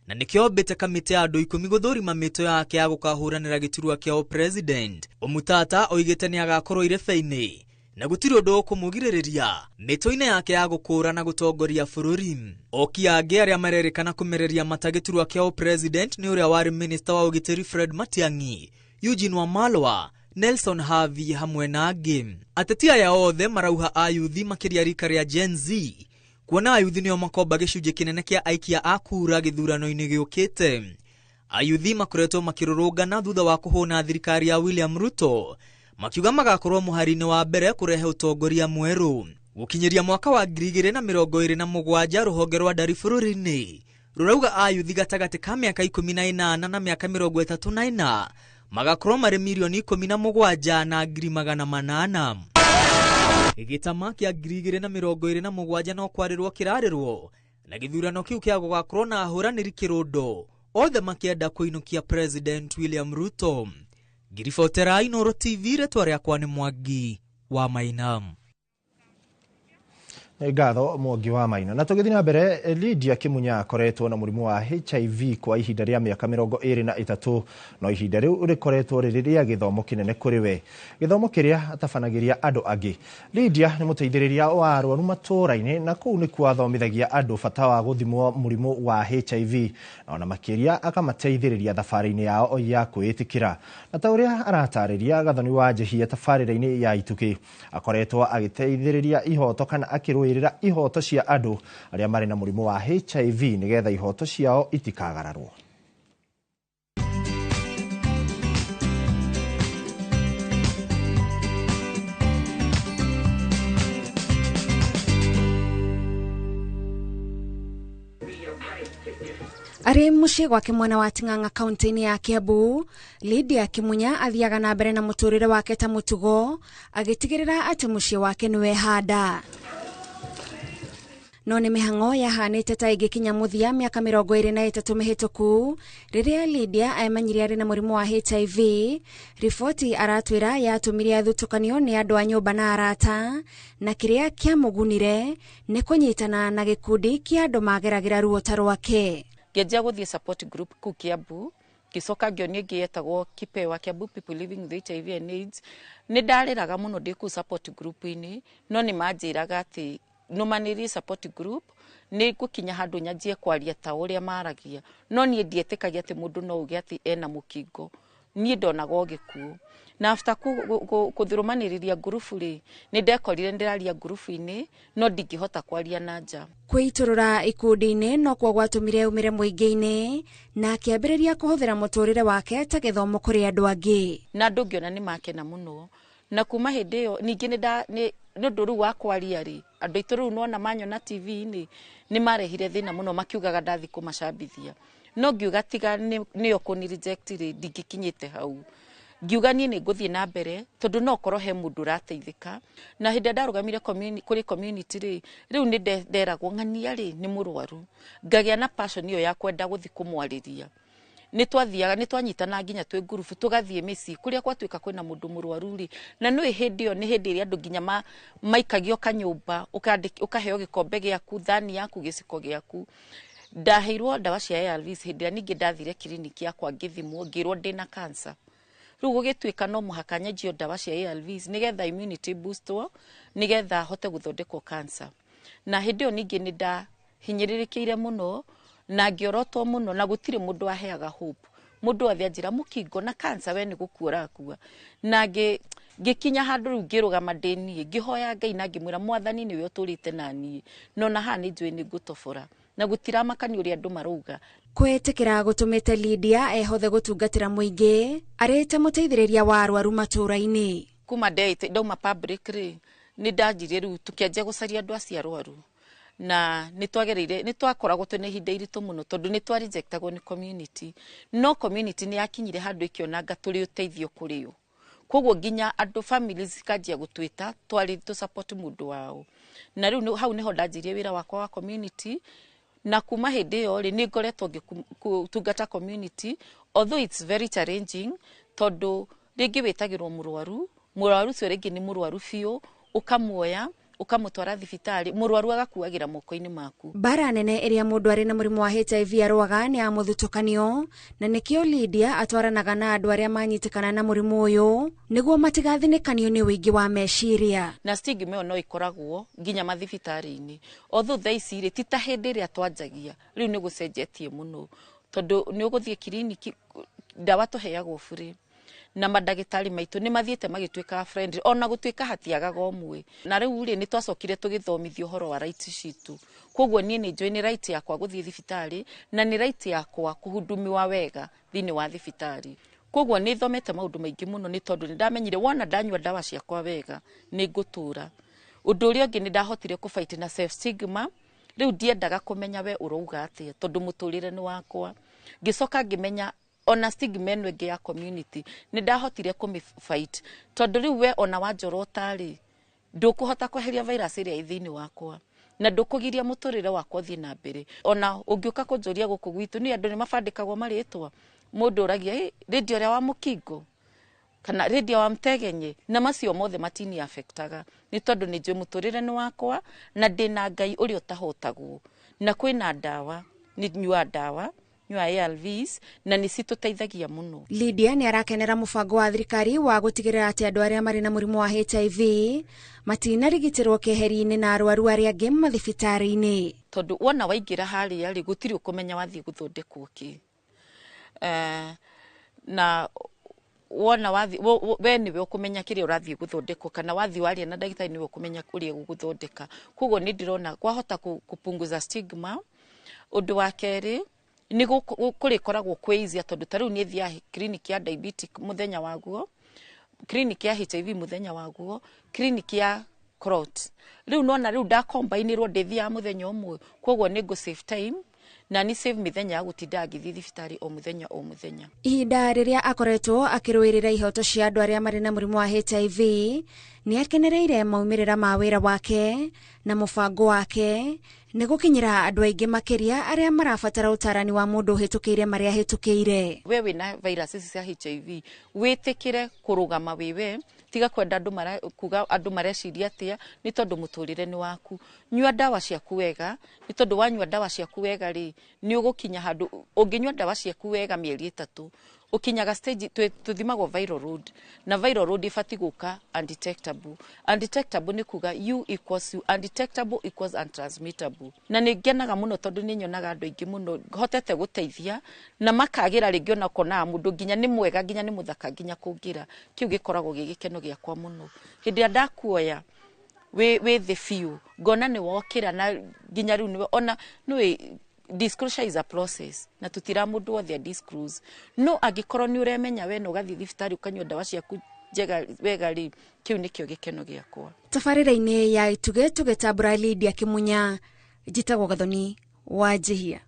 na nĩkĩo ombĩte kamĩtĩ ya andũ 10 gũthũrima mĩto yake ya gũkahũranĩra gĩturwa kĩa ũpresident. Omtata oigĩte nĩ agakorwo irebe-inĩ na gũtirĩ ũndũ ũkũmũgirĩrĩria mĩtũ-inĩ yake ya gũkũra na gũtongoria bũrũri. Okiya angĩ arĩa marerĩkana kũmereria mata gĩturwa kĩa ũpresident nĩ ũrĩa warĩ minista wa ũgitĩri Fred Matiang'i, Eugene Wamalwa, Nelson Havi hamwe na angĩ. Ateti aya othe marauha ayuthi makĩria rika rĩa Gen Z kuona ayuthi nĩo makomba gĩcunjĩ kĩnene kĩa aikia a kura gĩthurano-inĩ gĩũkĩte. Ayuthi makoretwo makĩrũrũngana thutha wa kũhũna thirikari ya William Ruto makiuga magakorwo mũhari-inĩ wa mbere kũrehe ũtongoria mwerũ. Gũkinyĩria mwaka wa 2027 rũhonge rwa ndari bũrũri-inĩ rũrauga ayuthi gatagatĩ ka mĩaka 18 na mĩaka 34 magakorwo marĩ mirioni 17 na 800,000. Gĩtama kĩa 2027 no kwarĩrwo kĩrarĩrwo na gĩthurano kĩu kĩa gũgakorwo na ahũranĩri kĩrũndo othe makĩenda kũinũkia President William Ruto. Ngiribotera Inooro TV, rĩtwa rĩakwa nĩ Mwangi wa Maina. Ngatho Mwangi wa Maina. Na tũgĩthiĩ na mbere, Lydia Kimunya akoretwo na mũrimũ wa HIV kwa ihinda rĩa mĩaka 23, no ihinda rĩu rĩkoretwo rĩrĩ rĩa gĩthomo kĩnene kũrĩ we, gĩthomo kĩrĩa atabanagĩria andũ angĩ. Lydia nĩ mũteithĩrĩria wa arwaru matũũra-inĩ, na kũu nĩkuo athomithagia andũ bata wa gũthimwo mũrimũ wa HIV, na ona makĩria akamateithĩrĩria thabarĩ-inĩ yao ya kwĩĩtĩkĩra. Na ta ũrĩa aratarĩria Gathoni wa Njehia tabarĩra-inĩ ya Itukĩ, akoretwo agĩteithĩrĩria ihoto kana akĩrũĩrĩra ihoto cia andũ arĩa marĩ na mũrimũ wa HIV nĩgetha ihoto ciao itikagararwo. Arĩ mũciĩ gwake mwena wa Ting'ang'a kaunti-inĩ ya Kiambu, Lydia Kimunya athiaga na mbere na mũtũrĩre wake ta mũtugo, agĩtigĩrĩra atĩ mũciĩ wake nĩwehanda. No nĩ mĩhang'o yahanĩte ta ĩngĩkinya mũthia mĩaka 23 mĩhĩtũku rĩrĩa Lydia emenyire arĩ na mũrimũ wa HIV. Riboti aratwĩra yatũmire athutũkanio nĩ andũ a nyũmba na arata, na kĩrĩa kĩamũgunire nĩ kũnyitana na gĩkundi kĩa andũ mageragĩra ruo ta rwake. Ngĩanjia gũthiĩ support group kũu Kiambu, ngĩcoka ngĩonio ĩngĩ yetagwo Kipewa, Kiambu People Living with HIV and AIDS. Nĩ ndarĩraga mũno ndĩ kũu support group-inĩ, no nĩ manjĩraga atĩ nũmanĩrie support group nĩ ngũkinya handũ nyanjie kwaria ta ũrĩa maragia, no niĩ ndietĩkagia atĩ mũndũ no uge atĩ ena mũkingo. Niĩ ndonaga o gĩkuũ. Na after kũthũrũmanĩrĩria ngurubu rĩ, nĩ ndekorire ndĩraria ngurubu-inĩ, no ndingĩhota kwaria na nja. Kwĩitũrũra ikundi-inĩ no kuo gwatũmire aumĩre mũingĩ-inĩ na akĩambĩrĩria kũhũthĩra mũtũrĩre wake ta gĩthomo kũrĩ andũ angĩ. Na andũ ngĩona nĩ makena mũno, na kuma hĩndĩ ĩyo ningĩ nĩ ũndũ rĩu wa kwaria rĩ, andũ aitũ rĩu nona manyona TV-inĩ nĩ marehire thĩna mũno, makiugaga ndathi kũmacambithia. No ngiuga tiga nĩo kũni reject rĩ, ndingĩkinyĩte hau. Ngiuga niĩ nĩ ngũthiĩ na mbere tondũ no korwo he mũndũ ũrateithĩka. Na hĩndĩ ĩrĩa ndarũgamire kũrĩ community rĩ, rĩu nĩ nderagwo ng'ania rĩ nĩ mũrwaru, ngagĩa na passion ĩyo ya kwenda gũthiĩ kũmwarĩria. Nĩ twathiaga, nĩ twanyitana nginya twĩ ngurubu, tũgathiĩ mĩciĩ kũrĩa gwatuĩka kwĩna mũndũ mũrwaru rĩ, na nĩũĩ hĩndĩ ĩyo nĩ hĩndĩ ĩrĩa andũ nginya maikagio kanyũmba, ũkaheo gĩkombe gĩaku, thani yaku, gĩciko gĩaku. Ndaheirwo ndawa cia ARVs hĩndĩ ĩrĩa ningĩ ndathire kiriniki yakwa ngĩthimwo, ngĩrwo ndĩna cancer. Rĩu gũgĩtuĩka no mũhaka nyanjio ndawa cia ARVs nĩgetha immunity boostwo, nĩgetha hote gũthondekwo cancer. Na hĩndĩ ĩyo ningĩ nĩ ndahinyĩrĩrĩkĩire mũno na ngĩorotwo mũno, na gũtirĩ mũndũ aheaga hope. Mũndũ othe anjĩra mũkingo na cancer we nĩ gũkua ũrakua. Na ngĩkinya handũ rĩu ngĩrũgama ndĩ niĩ, ngĩhoya Ngai na ngĩmwĩra Mwathani nĩwe ũtũrĩte na niĩ, no na haha nĩ njũĩ nĩ ngũtobora, na gũtiramakania ũrĩa andũ marauga. Kwĩĩtĩkĩra gũtũmĩte Lydia ehothe gũtungatĩra mũingĩ arĩ ta mũteithĩrĩria wa arwaru matũũra-inĩ. Kuma ndauma public rĩ, nĩ ndanjirie rĩu tũkĩanjia gũcaria andũ acio arwaru, na nĩ twagereire, nĩ twakoragwo twĩna ihinda iritũ mũno tondũ nĩ twarejectagwo nĩ community, no community nĩ yakinyire handũ ĩkĩonanga tũrĩ ũteithio kũrĩ o. Koguo nginya andũ families cikanjia gũtwĩta twarĩ tũ support mũndũ wao. Na rĩu hau nĩho ndanjirie wĩra wakwa wa community, na kuma hĩndĩ ĩyo rĩ, nĩ ngoretwo ngĩtungata community, although it's very challenging tondũ rĩngĩ wĩtagĩrwo mũrwaru, mũrwaru ũcio rĩngĩ nĩ mũrwaru biũ, ũkamuoya ũkamũtwara thibitarĩ, mũrwaru agakuagĩra moko-inĩ maku. Mbara nene ĩrĩa mũndũ arĩ na mũrimũ wa HIV arũaga nĩ ya mũthutũkanio, na nĩkĩo Lydia atwaranaga na andũ arĩa manyitĩkana na mũrimũ ũyũ nĩguo matigathinĩkanio nĩ ũingĩ wa meciria. Na stigma ĩyo no ĩkoragwo nginya mathibitarĩ-inĩ, although thaa ici rĩ, ti ta hĩndĩ ĩrĩa twanjagia, rĩu nĩ gũcenjetie mũno tondũ nĩ ũgũthiĩ kiriniki, ndawa tũheagwo bure, na mandagĩtarĩ maitũ nĩ mathiĩte magĩtuĩkaga friendly, ona gũtuĩka hatiagaga ũmwe. Na rĩu rĩ, nĩ twacokire tũgĩthomithio ũhoro wa right citũ. Koguo niĩ nĩ njũĩ nĩ right yakwa gũthiĩ thibitarĩ, na nĩ right yakwa kũhudumiwa wega thĩinĩ wa thibitarĩ. Koguo nĩ thomete maũndũ maingĩ mũno nĩ tondũ nĩ ndamenyire wona ndanyua ndawa ciakwa wega nĩ ngũtũra. Ũndũ ũrĩa ũngĩ nĩ ndahotire kũfight na self stigma. Rĩu ndiendaga kũmenya we ũrauga atĩa tondũ mũtũrĩre nĩ wakwa. Ngĩcoka ngĩmenya ona stigma ĩno ĩngĩ ya community nĩ ndahotire kũmĩ fight tondũ rĩu we ona wanjorota rĩ, ndũkũhota kweheria virus ĩrĩa ĩ thĩinĩ wakwa, na ndũkũgiria mũtũrĩre wakwa ũthiĩ na mbere. Ona ũngĩũka kũnjũria gũkũ gwitũ nĩ andũ nĩ mabandĩkagwo marĩtwa, mũndũ ũragia rĩndio ũrĩa wa mũkingo, Kana Lydia wa Mtegenye na macio mothe matini affectaga nĩ tondũ nĩ njũĩ mũtũrĩre nĩ wakwa na ndĩna Ngai ũrĩa ũtahotagwo na kwĩna ndawa nĩ nyua ndawa nyua ARVs na nĩ citũteithagia mũno. Lydia nĩ arakenera mũbango wa thirikari wa gũtigĩrĩra atĩ andũ arĩa marĩ na mũrimũ wa HIV matinarigitĩrwo keheri-inĩ na arwaru arĩa angĩ mathibitarĩ-inĩ. Tondũ wona waingĩra harĩa rĩ gũtirĩ ũkũmenya wathiĩ gũthondekwo kĩ na wona wathi we niwe ũkũmenya kĩrĩa ũrathiĩ gũthondekwo kana wathiĩ waria na ndagĩtarĩ niwe ũkũmenya ũrĩa gũgũthondeka. Koguo nĩ ndĩrona kwahota kũpunguza stigma. Ũndũ wa kerĩ nĩ kũrĩkoragwo kwĩ easier tondũ ta rĩu niĩ thiaga clinic ya diabetic mũthenya waguo, clinic ya HIV mũthenya waguo, clinic ya clot. Rĩu nona rĩu ndakombainĩrwo ndĩthiaga mũthenya ũmwe, koguo nĩ ngũ save time na ni save mĩthenya ya gũtinda ngĩthiĩ thibitarĩ o mũthenya o mũthenya. Ihinda rĩrĩa akoretwo akĩrũĩrĩra ihoto cia andũ arĩa marĩ na mũrimũ wa HIV nĩ akenereire maumĩrĩra ma wĩra wake na mũbango wake nĩ gũkinyĩra andũ aingĩ makĩria arĩa marabatara ũtarani wa mũndũ ũhĩtũkĩire marĩa ahĩtũkĩire. We wĩna virus ici cia HIV wĩtĩkĩre kũrũgama wĩwe, tiga kwenda andũ kuga andũ mareciria atĩa nĩ tondũ mũtũrĩre nĩ waku. Nyua ndawa ciaku wega nĩ tondũ wanyua ndawa ciaku wega rĩ nĩ ũgũkinya handũ ũngĩnyua ndawa ciaku wega mĩeri 3 ũkinyaga stage tũthimagwo viral load na viral load ibatiĩ gũka undetectable. Undetectable nĩ kuga U equals U, undetectable equals untransmittable. Na nĩ ngenaga mũno tondũ nĩ nyonaga andũ aingĩ mũno hotete gũteithia na makagĩra rĩngĩ ona konaga mũndũ nginya nĩ mwega nginya nĩ mũthaka nginya kũngĩra. Kĩu gĩkoragwo gĩ gĩkeno gĩakwa mũno. Hĩndĩ ĩrĩa ndakuoya wĩ thĩ biũ ngona nĩ wokĩra na nginya rĩu nĩwe ona nĩũĩ disclosure is a process na tutira mũndũ wothe disclose no angĩkorwo nĩ ũremenya we na ũgathiĩ thibitarĩ ũkanyua ndawa ciaku njega wega rĩ kĩu nĩkĩo gĩkeno gĩakwa. Tabarĩra-inĩ ya Itugĩ tũgĩtambũra Lydia Kĩmunya, njĩtagwo Gathoni wa Njihia.